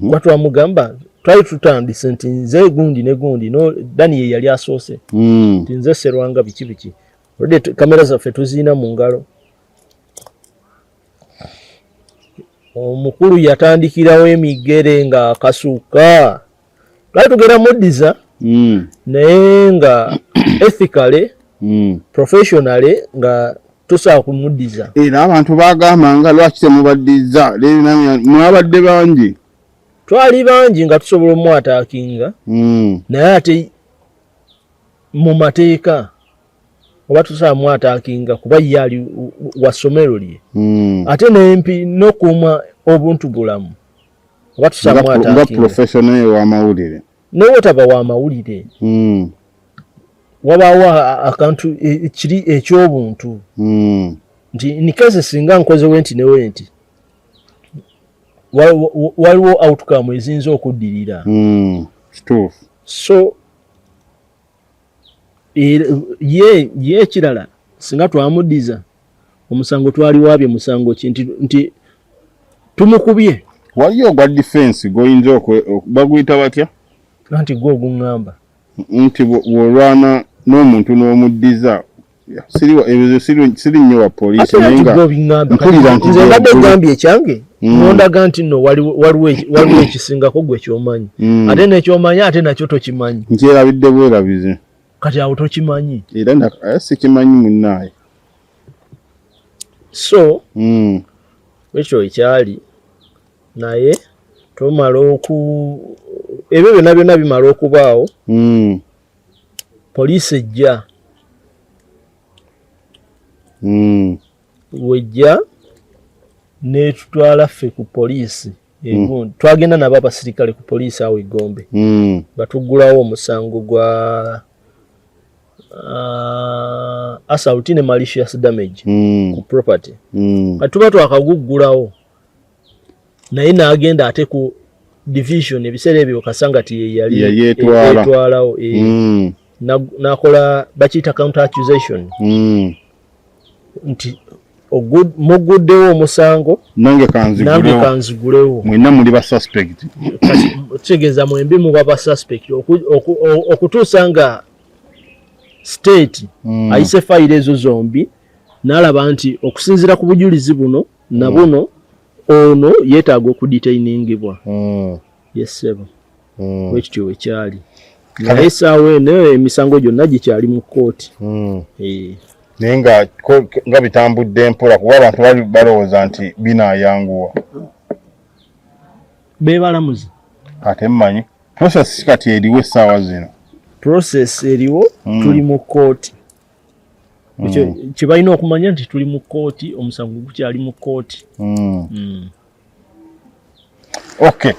Kuba twamugamba, twali tutandise nti nze gundi ne gundi, no Dani ye yali asoose, nti nze Serwanga biki biki. Olwedde kamera zaffe tuziina mu ngalo. Omukulu yatandikirawo emigere ng'akasuka, twali tugenda muddiza, naye nga ethically, professionally nga tosobola kumuddiza. Era abantu bagamba nga lwaki temubaddiza? Leero namwe mwabadde bangi. Twali bangi nga tusobola omwataakinga, naye ate mu mateeka oba tusobola mwataakinga kuba ye ali wa ssomero lye, ate nempi n'okuuma obuntu bulamu oba tusobola Nga mwataakinga. Professional w'amawulire. Nowotaba wa mawulire, wabaawo akantu kiri ekyobuntu nti nikese singa nkozewe nti newe nti waliwo outcome eziyinza okuddirira. Kituufu. So ye ekirala singa twamuddiza omusango twaliwabye musango ki nti tumukubye. Waliyo ogwa defense goyinza baguyita batya? Anti gwe oguŋŋamba nti bw'olwana n'omuntu n'omuddiza ebyo siri nnyo wa poliisi naye nga mpulira nti nze mbadde gambye ekyange mm. nondaga nti nno waliwo ekisingako gwe kyomanyi mm. ate nekyomanyi ate nakyo tokimanyi. Nkyerabidde bwerabizi. Kati awo tokimanyi era sikimanyi munnaaye. So mm. ekyo ekyali naye tumala oku ebyo byonna byonna bimala okubaawo mm. Poliisi ejja mm. Wejja netutwala ffe ku poliisi mm. Twagenda nabo abasirikale ku poliisi awo Egombe mm. Batuggulawo omusango gwa assault ne malicious damage mm. ku property mm. Kati tuba twakaguggulawo naye n'agenda ate ku division ebiseera ebyo Kasanga ti yali yetwalawo e, mm. Nakola bakiyita counter accusation mm. Nti muguddewo omusango nange kanzigulewo mwenna muli ba suspect. Kitegeeza mwembi muba ba suspect okutuusa nga state mm. ayise fayiro ezo zombi n'alaba nti okusinziira ku bujulizi buno na buno ono yeetaaga okudetainingibwa mm. Yessebo mm. Bwekityo wekyali naye essaawa eno emisango gyonna gikyali mu kkooti mm. E. Naye nga bitambudde mpola kuba abantu bali balowooza nti binaayanguwa. Beebalamuzi ate mmanyi process kati eriwo essaawa zino. Process eriwo mm. Tuli mu kkooti mm. Kye balina okumanya nti tuli mu kkooti, omusango gukyali mu kkooti mm. Mm. Okay,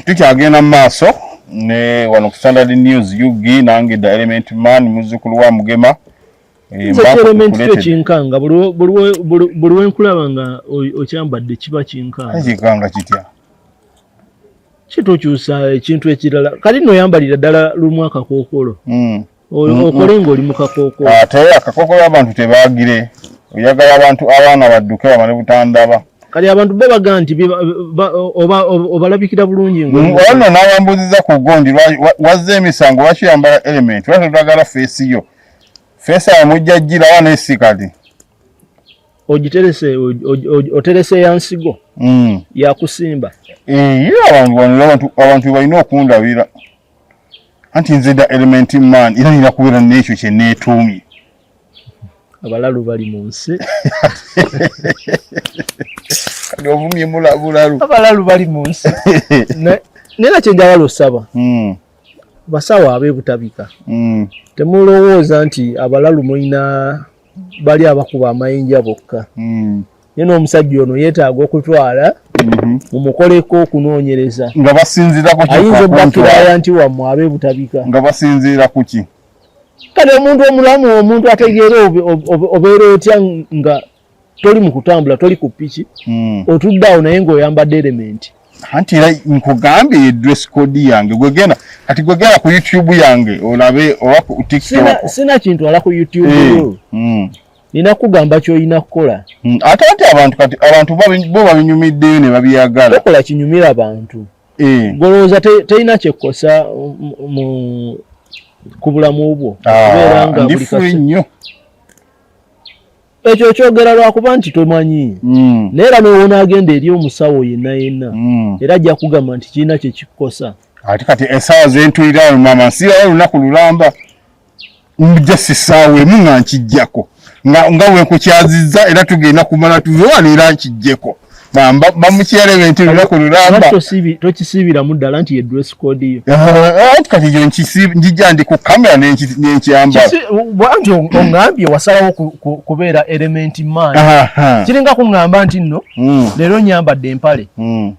tukyagenda mu maaso ne wano ku Standard News UG nange the Element Man muzzukulu wa Mugema. Element kyo kinkanga buli wenkulaba nga okyambadde kiba kinkanga. Kinkanga kitya? Kitokyusa ekintu ekirala kati nno oyambalira ddala lumu akakookolo mm. Okole ng'oli mu kakookolo. Ate akakookolo abantu tebaagire, oyagala abantu abaana badduke bamale butandaba. Kati abantu bo baga nti obalabikira bulungi. Ono n'abambuuziza ku gundi wazza emisango lwaki oyambala element, lwaki otagala feesi yo? Feesi awo mujja girawa nesi kati ogiterese oterese ya nsigo mm. Yakusimba abantu balina okundabira anti nze da Element Man era nina kubeera n'ekyo kye neetuumye. Abalalu bali mu nsi. Kati ovumye bulalu. Abalalu bali mu nsi. Naye nakyo njagala osaba mm. Basawo ab'ebutabika mm. Temulowooza nti abalalu mulina bali abakuba amayinja bokka mm. Naye n'omusajja ono yeetaaga okutwala mumukoleko okunoonyereza nga basinziira ku ayinza obbakiraya nti wammwe ab'ebutabika nga basinziira ku ki? Kale omuntu omulamu omuntu ategeera obeera otya nga toli mu kutambula toli ku piki mm. Otudde awo naye ng'oyambadde elementi. Anti era nkugambye ye dress code yange gwegenda kati gwegenda ku YouTube yange olabe oba ku TikTok. Sina kintu ala ku YouTube yo mm. Nina kugamba ky'olina kukola mm. Ate ate abantu kati abantu bo babinyumiddeyo ne babyagala. Tokola kinyumira abantu e. Golowooza terina kyekkosa ku bulamu bwo okubeera nga buli kase nnyo. Ekyo okyogera lwakuba nti tomanyi mm. Naye era newonaagenda eri omusawo yenna yenna mm. Era ajja kugamba nti kirina kyekikukosa. Ate kati essaawa zentulirawo maama nsiirawo olunaku lulamba nja sisaawa emu nga nkijjako nga wenkukyazizza era tugenda kumala tuve wano era nkijjeko bamukyerebe nti lunaku lulamba tokisiibiramu ddala nti ye dress code yo. Kati yo njijja ndi ku kamera nenkyambala anti oŋŋambye wasalawo kubeera Element Man kiringa kuŋŋamba nti nno mm. Leero nyambadde empale mm.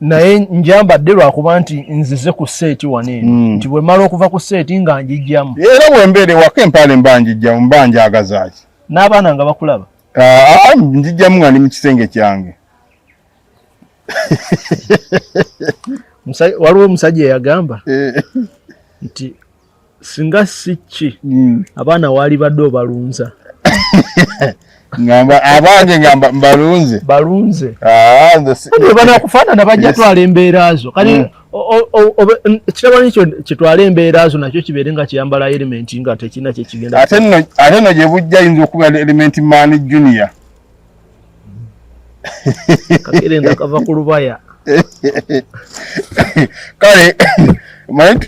Naye njambadde lwakuba nti nzize ku seeti wano eno mm. Nti bwe mmala okuva ku seeti nga njijjamu era bwe mbeera ewaka empale mba njijjamu mba njagazaaki n'abaana nga bakulaba njijjamu nga ndi mu kisenge kyange. Waliwo omusajja eyagamba eh. Nti singa si ki mm. Abaana waali badde obalunza. Ngamba abange ngamba mbalunze. Balunze. Ah, nze si banakufaanana bajja twala embeera zo kati Mm. ekirabo nikyo kitwala embeera zo nakyo kibeere nga kiyambala element nga tekirina kyekigenda. Ate nno gye bujja ayinza okubeera Element Man Junior. Kakerenda kava ku lubaya. Kale manyi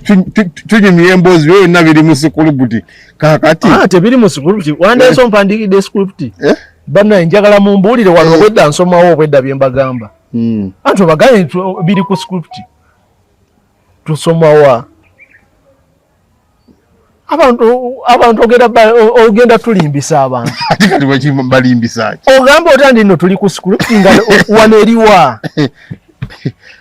tunyumya emboozi, byo byonna biri mu script kakati. Ah, tebiri mu script. Wandeese ompandiikidde script? Eh? Bannaye, njagala mumbuulire wano. Eh. Obwedda nsomawo, obwedda bye mbagamba. Anti obagambye nti biri ku script, tusomawa abantu ogenda tulimbisa abantu. Ate kati bweki balimbisa ki? Ogamba otya ndi nno tuli ku script nga wano eriwa?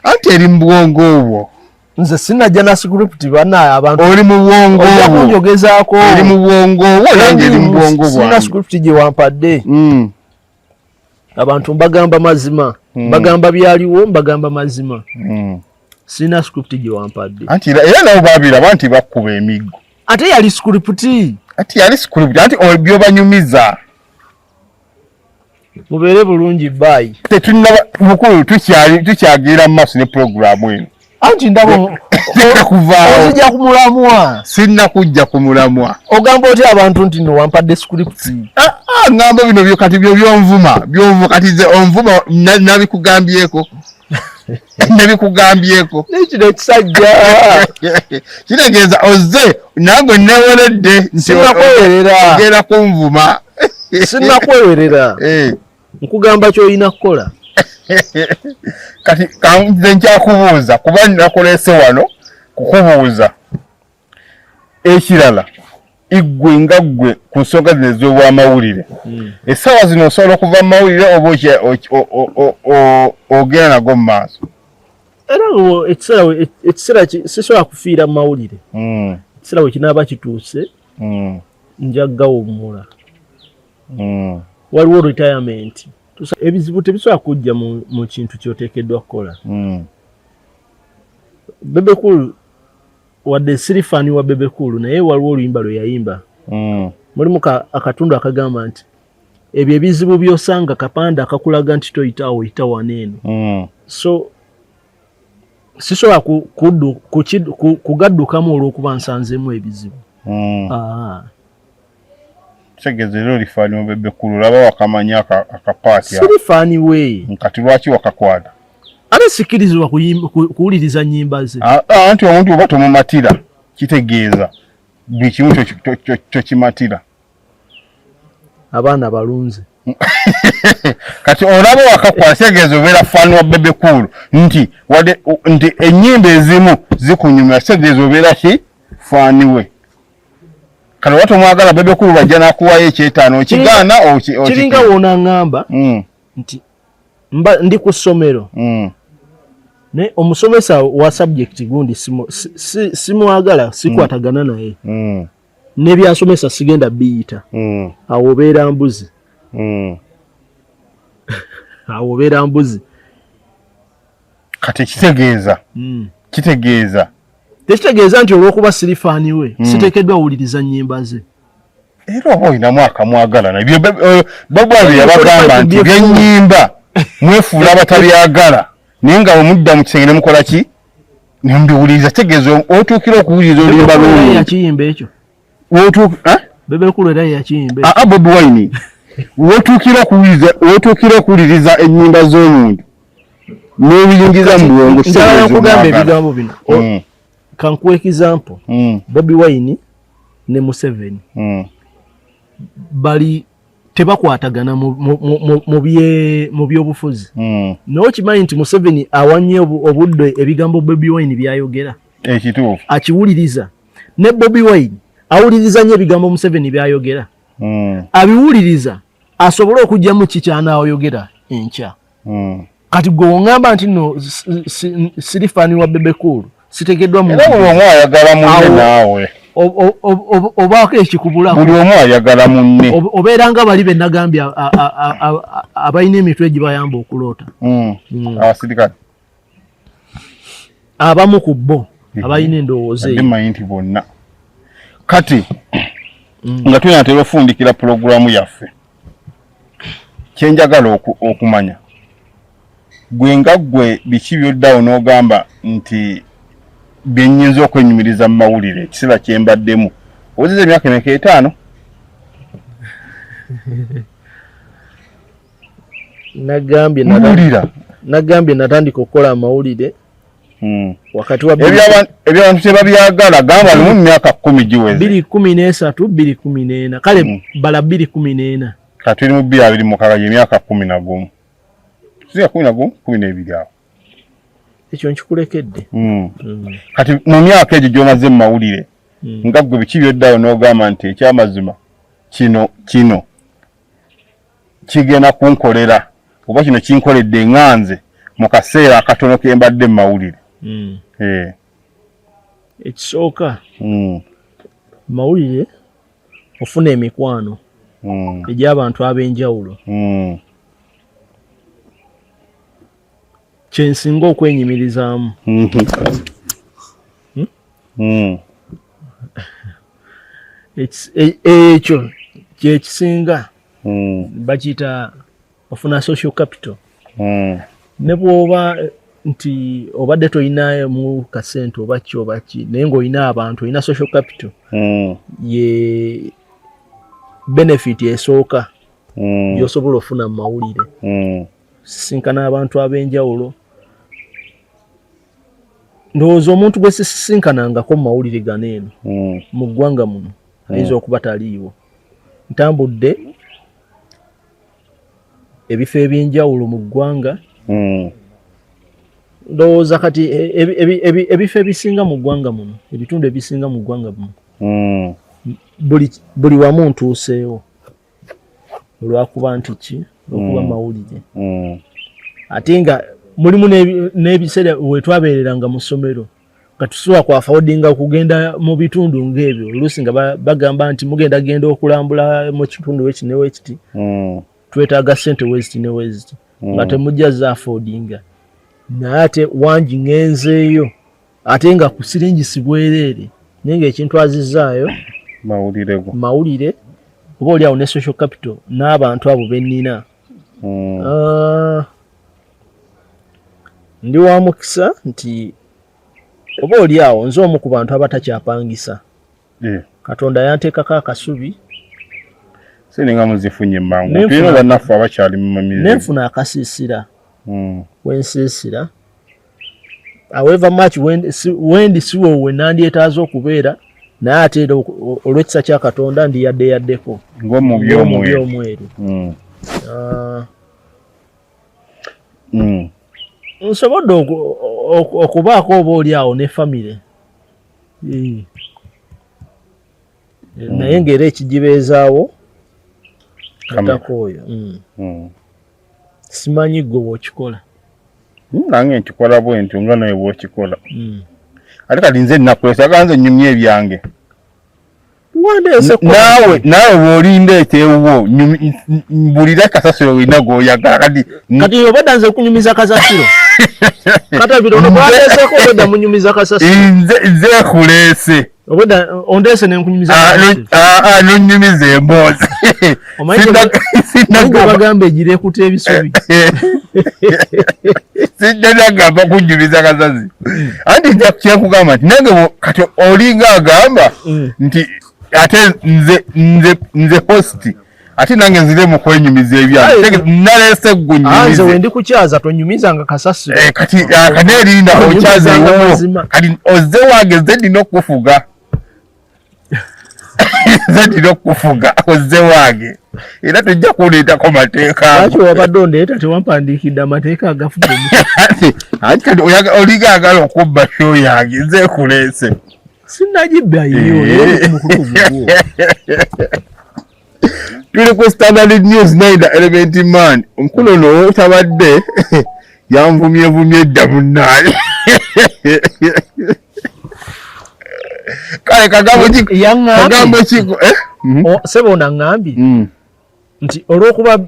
Anti eri mu bwongo obwo. Nze sinajja na script, bannaye abantu. Oli mu bwongo Ojja obwo. kunjogezaako. Eri mu bwongo obwo, nange eri mu bwongo Sina bwange. script gye wampadde. Abantu mbagamba mazima. Mbagamba byaliwo, mbagamba mazima. Sina script gye wampadde. Anti era nabo babiraba nti bakkuba emiggo. Ate yali script? Anti yali script, anti byobanyumiza. Mubeere bulungi, bye. Tetunaba mukulu, tukyali tukyagenda mu maaso ne puroguramu eno. Anti ndaba Teka kuvaawo. Ozijja ku mulamwa. Sinna kujja ku mulamwa. Ogamba otya abantu nti no wampadde script? Ah, ah, ngamba bino byo kati byo byonvuma byonvuma, kati nze onvuma nabikugambyeko nabikugambyeko. Nekino ekisajja. Kitegeeza ozze nange neweredde nti Sinnakwewerera. ogenda kunvuma. Sinnakwewerera. Eh. Nkugamba kyolina kukola. Kati nze nkyakubuuza kuba nakuleese wano kukubuuza ekirala. Iggwe nga ggwe ku nsonga zino ez'obwamawulire, essaawa zino osobola okuva mu mawulire oba ogenda nago mu maaso? Era wo ekiseera sisobola kufiira mu mawulire. Ekiseera we kinaaba kituuse, nja gawummula. Waliwo retirement. Ebizibu tebisobola kujja mu kintu kyoteekeddwa kukola. Bebe Cool, wadde siri fan wa Bebe Cool, naye waliwo oluyimba lwe yayimba, mulimu akatundu akagamba nti ebyo ebizibu by'osanga kapande akakulaga nti toyitaawo, oyita wano eno. So sisobola kugaddukamu olw'okuba nsanzeemu ebizibu. Ah. Kitegeeza era oli fan wa Bebe Cool, olaba wakamanya akapaati ako. Siri fan we. Kati lwaki wakakwata? Ate sikkirizibwa kuwuliriza nnyimba ze. Ah, ah, anti omuntu oba tomumatira kitegeeza buli kimu tokimatira. Abaana balunze. Kati olaba wakakwata, kitegeeza obeera fan wa Bebe Cool, nti wadde nti ennyimba ezimu zikunyumira, kitegeeza obeera ki fan we. Kati oba tomwagala Bebe Cool, bajja nakuwayo ekyetaano okigaana. Kiringa woonaŋŋamba nti mba ndi ku ssomero, naye omusomesa wa subject gundi simwagala, sikwatagana naye, n'ebyasomesa sigenda biyita. Awo obeera mbuzi. Awo obeera mbuzi. Kati kitegeeza kitegeeza Tekitegeeza nti olw'okuba siri fan we siteekeddwa wuliriza nnyimba ze. Era oba olinamu akamwagala nabyo babwabe yabagamba nti byenyimba mwefuula abatabyagala, naye nga bwemudda mu kisenge nemukola ki, nembiwuliriza. Kitegeeza otuukira okuwuliriza oluyimba Bebe Cool era lw'omuntu. yakiyimba ekyo. Eh? Bebe Cool era yakiyimba ekyo. Aa, Bobi Wine, wotuukira okuwuliriza ennyimba z'omuntu n'obiyingiza mu bwongo, Njagala kitegeeza nkugamba omwagala. ebigambo bino. Kankuwa example. Bobi Wine ne Museveni bali tebakwatagana mu byobufuzi, naye okimanyi nti Museveni awanye obudde ebigambo Bobi Wine byayogera? Ekituufu. Akiwuliriza. Ne Bobi Wine awuliriza nnyo ebigambo Museveni byayogera. Abiwuliriza asobole okugyamu ki kyanaayogera enkya. Kati gwe oŋŋamba nti no siri fan wa Bebe Cool, sitegeddwa mu Era buli omu ayagala munne. Naawe Obaako ekikubulako. Buli omu ayagala munne. Obeera nga bali be nagambye abalina emitwe egibayamba okuloota. Abasirikale. Abamu ku bo abalina endowooza Ate eyo. Mmanyi nti bonna kati. Nga tunatera ofundikira pulogulaamu yaffe, kyenjagala okumanya gwe nga ggwe, biki byoddawo n'ogamba nti byennyinza okwenyumiriza mu mawulire ekiseera kyembaddemu? Owezeza emyaka emeka? 5? Nagambye Mbuulira. Nagambye natandika okukola amawulire wakati wa Ebyabantu tebabyagala. Gamba lumu mu myaka 10 giweze. 2013, 2014, kale bala 2014. Kati tuli mu 2026, emyaka 11, siya 11, 12 awo. Ekyo nkikulekedde. Kati mu myaka egyo gy'omaze mu mawulire, nga ggwe, biki byoddawo n'ogamba nti ekyamazima kino kino kigenda kunkolera, oba kino kinkoledde nga nze mu kaseera akatono ke mbadde mu mawulire? Ekisooka, mawulire ofuna emikwano egy'abantu ab'enjawulo. Kyensinga okwenyumirizaamu. Ekyo kyekisinga. Bakiyita ofuna social capital. Ne bw'oba nti obadde toyinamu kasente oba ki oba ki, naye ng'olina abantu, olina social capital, ye benefit esooka gy'osobola ofuna mu mawulire. Sisinkana abantu ab'enjawulo. Ndowooza omuntu gwe sisisinkanangako mu mawulire gano eno mu ggwanga muno ayinza okuba taliiwo. Ntambudde ebifo ebyenjawulo mu ggwanga. Ndowooza kati ebifo ebisinga mu ggwanga muno, ebitundu ebisinga mu ggwanga muno, buli wamu ntuuseewo olwakuba nti ki, olwokuba mawulire. Ate nga mulimu n'ebiseera wetwabeereranga mu ssomero nga tusobola kwaffordinga okugenda mu bitundu ng'ebyo. Oluusi nga bagamba nti mugenda genda okulambula mu kitundu weki ne wekiti, twetaaga ssente weziti ne weziti, nga temujja zaaffordinga, naye ate wangi ŋŋenzeeyo ate nga ku siringisi bwereere, naye ng'ekintu azizaayo mawulire go. Mawulire, oba oli awo ne social capital n'abantu abo bennina. Ah, ndi wa mukisa nti oba oli awo nze omu ku bantu abatakyapangisa. Katonda yanteekako akasubi. Sininga muzifunye mangu. Nenfuna- Tulina bannaffe abakyali mu mamizibu. Nenfuna akasiisira wensiisira. However much wendi siwo we nandyetaaze okubeera, naye ate era olw'ekisa kya Katonda ndi yadde yaddeko ng'omubi ng'omubi omweru. Omweru. Ah, nsobodde okubaako oba oli awo ne famire. Naye ng'era ekigibeezaawo Kamera. katako oyo. Simanyi gwe bw'okikola. Nange nkikola bwe ntyo nga nawe bw'okikola. Ate kati nze nakulesa, nze nyumya ebyange. Wandeese. Naawe bw'olinda ekyewuwo, mbulira kasasiro olina gw'oyagala kati. Kati obadda nze kunyumiza kasasiro katabiro ono bwandeeseeko, obwedda munyumiza kasasiro. Nze nkuleese. Obwedda ondeese nenkunyumiza Ah, kasasiro. Nonyumiza emboozi. Omanyi Sinna gye bagamba egira ekuta ebisubi. Sijja nagamba kunjubiza kasazi, anti nja kyekugamba nti nange kati olinga agamba nti ate nze host, ate nange nzire mu kwenyumiza ebyange. Naleese Ah, nze gunyumize. Wendi kukyaza tonyumizanga kasasiro. Eh, kati akaneerinda okyaza Onyumizanga ewuwo. mazima. Kati ozze wange, nze ndina okukufuga, nze ndina okukufuga. Ozze wange era tojja kundeetako mateeka. Lwaki wabadde ondeeta tewampandiikidde amateeka agafuga omuti? Anti kati olinga agala okubba show yange, nze nkuleese. Sinagibba yiyo era mukulu gugwo. Tuli ku Standard News 9, Element Man. Omukulu ono tabadde yanvumyevumye edda munnaye. Kale kagambo ki? Yaŋŋambye Kagambo ki, eh? Sebo ono aŋŋambye nti olw'okuba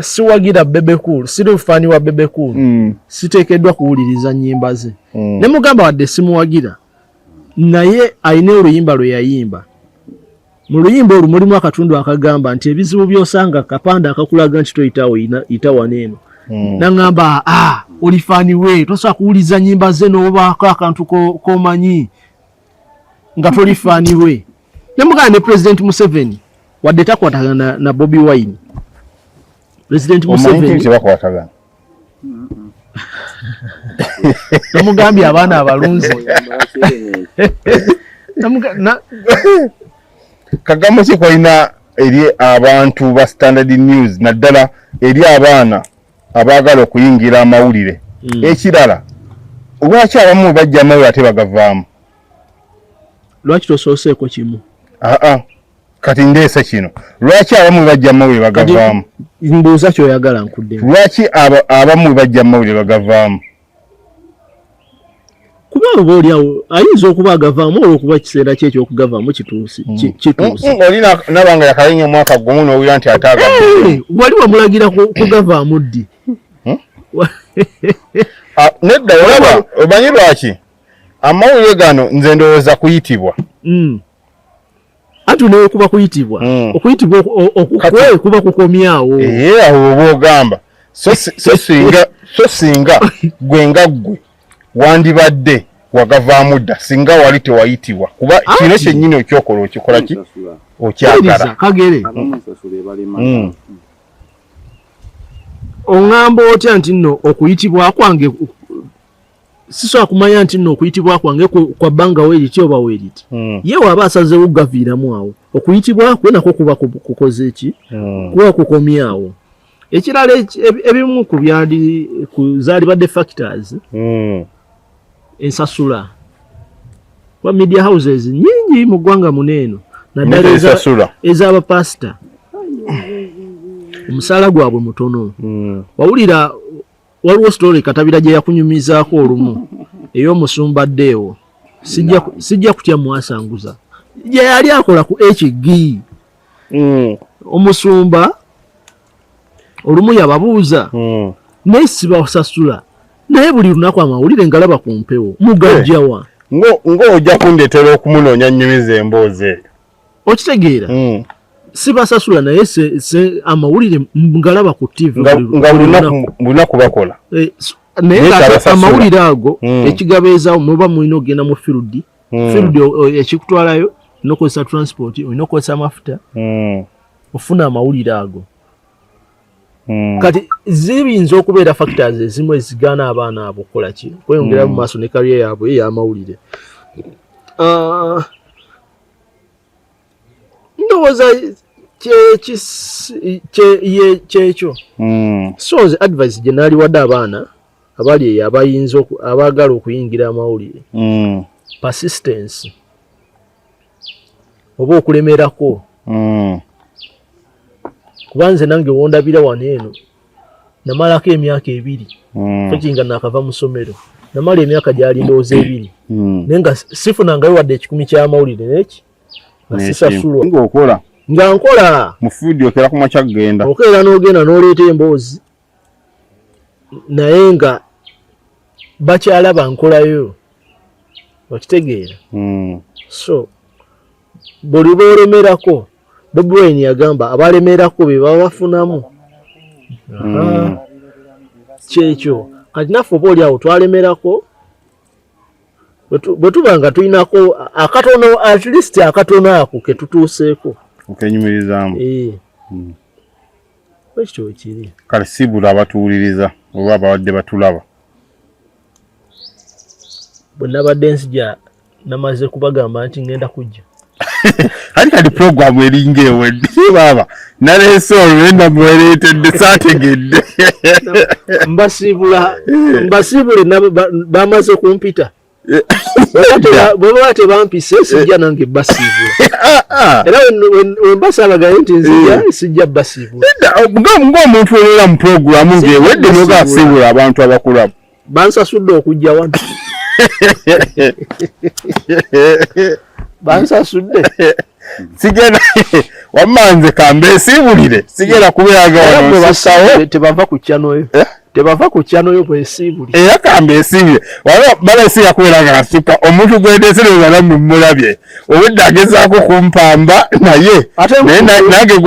siwagira Bebe Cool, siri fan wa Bebe Cool, siteekeddwa kuwuliriza nnyimba ze. Ne mugamba wadde simuwagira, naye alina oluyimba lwe yayimba. Mu luyimba olwo mulimu akatundu akagamba nti ebizibu by'osanga kapande akakulaga nti toyitawo yita wano eno. Naŋŋamba, ah, oli fan we, tosobola kuwuliza nnyimba ze n'obaako akantu k'omanyi nga toli fan we. Ne mugamba ne President Museveni wadde takwatagana na Bobi Wine, President Omanyi nti Museveni tebakwatagana. Namugambye abaana abalunzi. Kagambo ki kolina eri abantu ba Standard News, naddala eri abaana abaagala okuyingira amawulire? Ekirala, lwaki abamu bajja amawulire ate bagavaamu? Lwaki tosooseeko kimu? Aa, kati ndeese kino: lwaki abamu bajja amawulire bagavaamu? Mbuuza kyoyagala nkuddemu. Lwaki abamu bajja amawulire bagavaamu? Kuba oba oliawo ayinza okuba agavaamu olwokuba ekiseera kye ekyokugavaamu kituuse. Kituuse. Oli naba nga yakalinnya omwaka gumu n'owulira nti ate agavaamu. Wali wamulagira kugavaamu ddi? Ah, nedda, olaba, omanyi lwaki amawulire gano nze ndowooza kuyitibwa. Anti nekuba kuyitibwa, okuyitibwa okukwe kuba kukomyawo. Ee, awo oba ogamba so singa gwe nga ggwe wandibadde wagavaamu dda singa wali tewayitibwa, kuba kino kyennyini okyokola okikola ki okyagala. Wuliriza, Kagere. Abamu ensasula ebalema. Oŋŋamba otya nti nno okuyitibwa kwange sisobola kumanya nti nno okuyitibwa kwange kwa bbanga weeriti oba weeriti? Ye waaba asazeewo kugaviiramu awo, okuyitibwa kwe nakwo kuba kukoze ki? Kuba kukomyawo. Ekirala, ebimu ku byandi ku zaalibadde factors, ensasula, kuba media houses nyingi mu ggwanga muno eno, naddala Ensasula. ez'abapasita, omusaala gwabwe mutono. Wawulira waliwo story Katabira gye yakunyumizaako olumu ey'omusumba Ddeewo, sijja kutya mwasanguza, gye yali akola ku HG. Omusumba olumu yababuuza, naye sibasasula, naye buli lunaku amawulire ngalaba ku mpewo, mugajjawa? Ng'ojja kundeetera okumunoonya nnyumiza emboozi eyo. Okitegeera? Sibasasula, naye amawulire ngalaba ku TV Nga nga buli lunaku lunaku. Lunaku bakola. Naye Naye nga ate tabasasula. amawulire ago ekigabeezaawo muba mulina okugenda mu field. Field ekikutwalayo olina okukozesa transport, olina okukozesa amafuta ofuna amawulire ago. Kati ziyinza okubeera factors ezimu ezigaana abaana abo okukola ki, kweyongera mu maaso ne career yaabwe ey'amawulire. Ah, ndowooza kyekyo. So nze advice gye naaliwadde abaana abali eyo abayinza abaagala okuyingira amawulire, persistence oba okulemerako, kuba nze nange wondabira wano eno namalako emyaka 2. Feki nga nakava mu ssomero namala emyaka gyali ndowooza 2, naye nga sifunangayo wadde 100 ky'amawulire neki nga sisasulwa. Ng'okola. Nga nkola. Mu field, okera ku makya kugenda. Okeera n'ogenda n'oleeta emboozi, naye nga bakyalaba nkolayo, okitegeera? So buli lwolemerako, Bobi Wine yagamba abalemerako be baba bafunamu. Kyekyo. Kati naffe oba oli awo twalemerako, bwe tuba nga tulinako akatono, at least akatono ako ke tutuuseeko. Okenyumirizaamu. Eh. Bwekityo kiri. Kale sibula abatuwuliriza oba ababadde batulaba. Bwe nabadde nzija namaze kubagamba nti ngenda kujja. Ali kati puroguramu eringa ewedde, baaba naleese olwo namuwereetedde saategedde. Mbasiibula, mbasiibule, bamaze kumpita. Bwe baba tebampise sijja nange basiibula. Era we mbasabagaye nti nzija, sijja basiibula. Ng'omuntu obeera mu puroguramu ng'ewedde nogasiibula abantu abakulaba. Bansasudde okujja wano, bansasudde. Sigenda wamma, nze kambeesiibulire, sigenda kubeeraga Era wano bwe nsisawo. Tebava ku channel yo. Eh? Tebava ku kyano yo bwesiibuli. Era kamba esiibye waba bala si yakubeera nga asuka omuntu gwendesereza nammwe mulabye obwedda agezaako kumpamba naye nange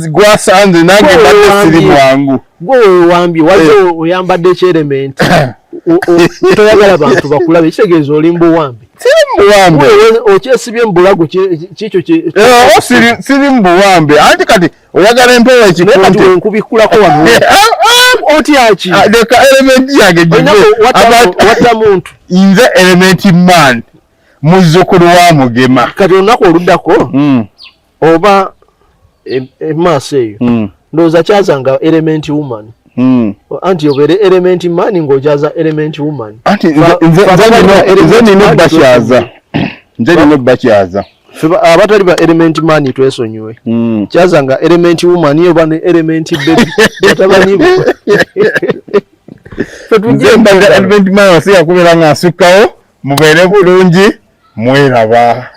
gwasanze nange mbadde siri mwangu. Gwe wewambye wazze eh. Oyambadde ekyerementi toyagala bantu bakulabe, kitegeeza oli mubuwambe. Siri mubuwambe, okyesibye mubulago kikyo. Eh, siri mubuwambe anti kati oyagala empewo ekikunte nkubikulako wano eh, ah, ah. Otyaki? Ah, leka element yange watta muntu. Nze Element Man, muzzukulu wa Mugema. Kati olunaku oluddako oba emaaso eyo ndowooza kyazanga Element Woman. Anti obeere Element Man ng'okyaza Element Woman. Anti nze nina obbakyaza, nze nina obbakyaza. Abatali ba Element Man twesonyiwe. Kyazanga Element Woman oba ne Element Baby, batabani bo. Nze mbadde Element Man, wasiga kubeera nga nsukkawo. Mubeere bulungi, mweraba.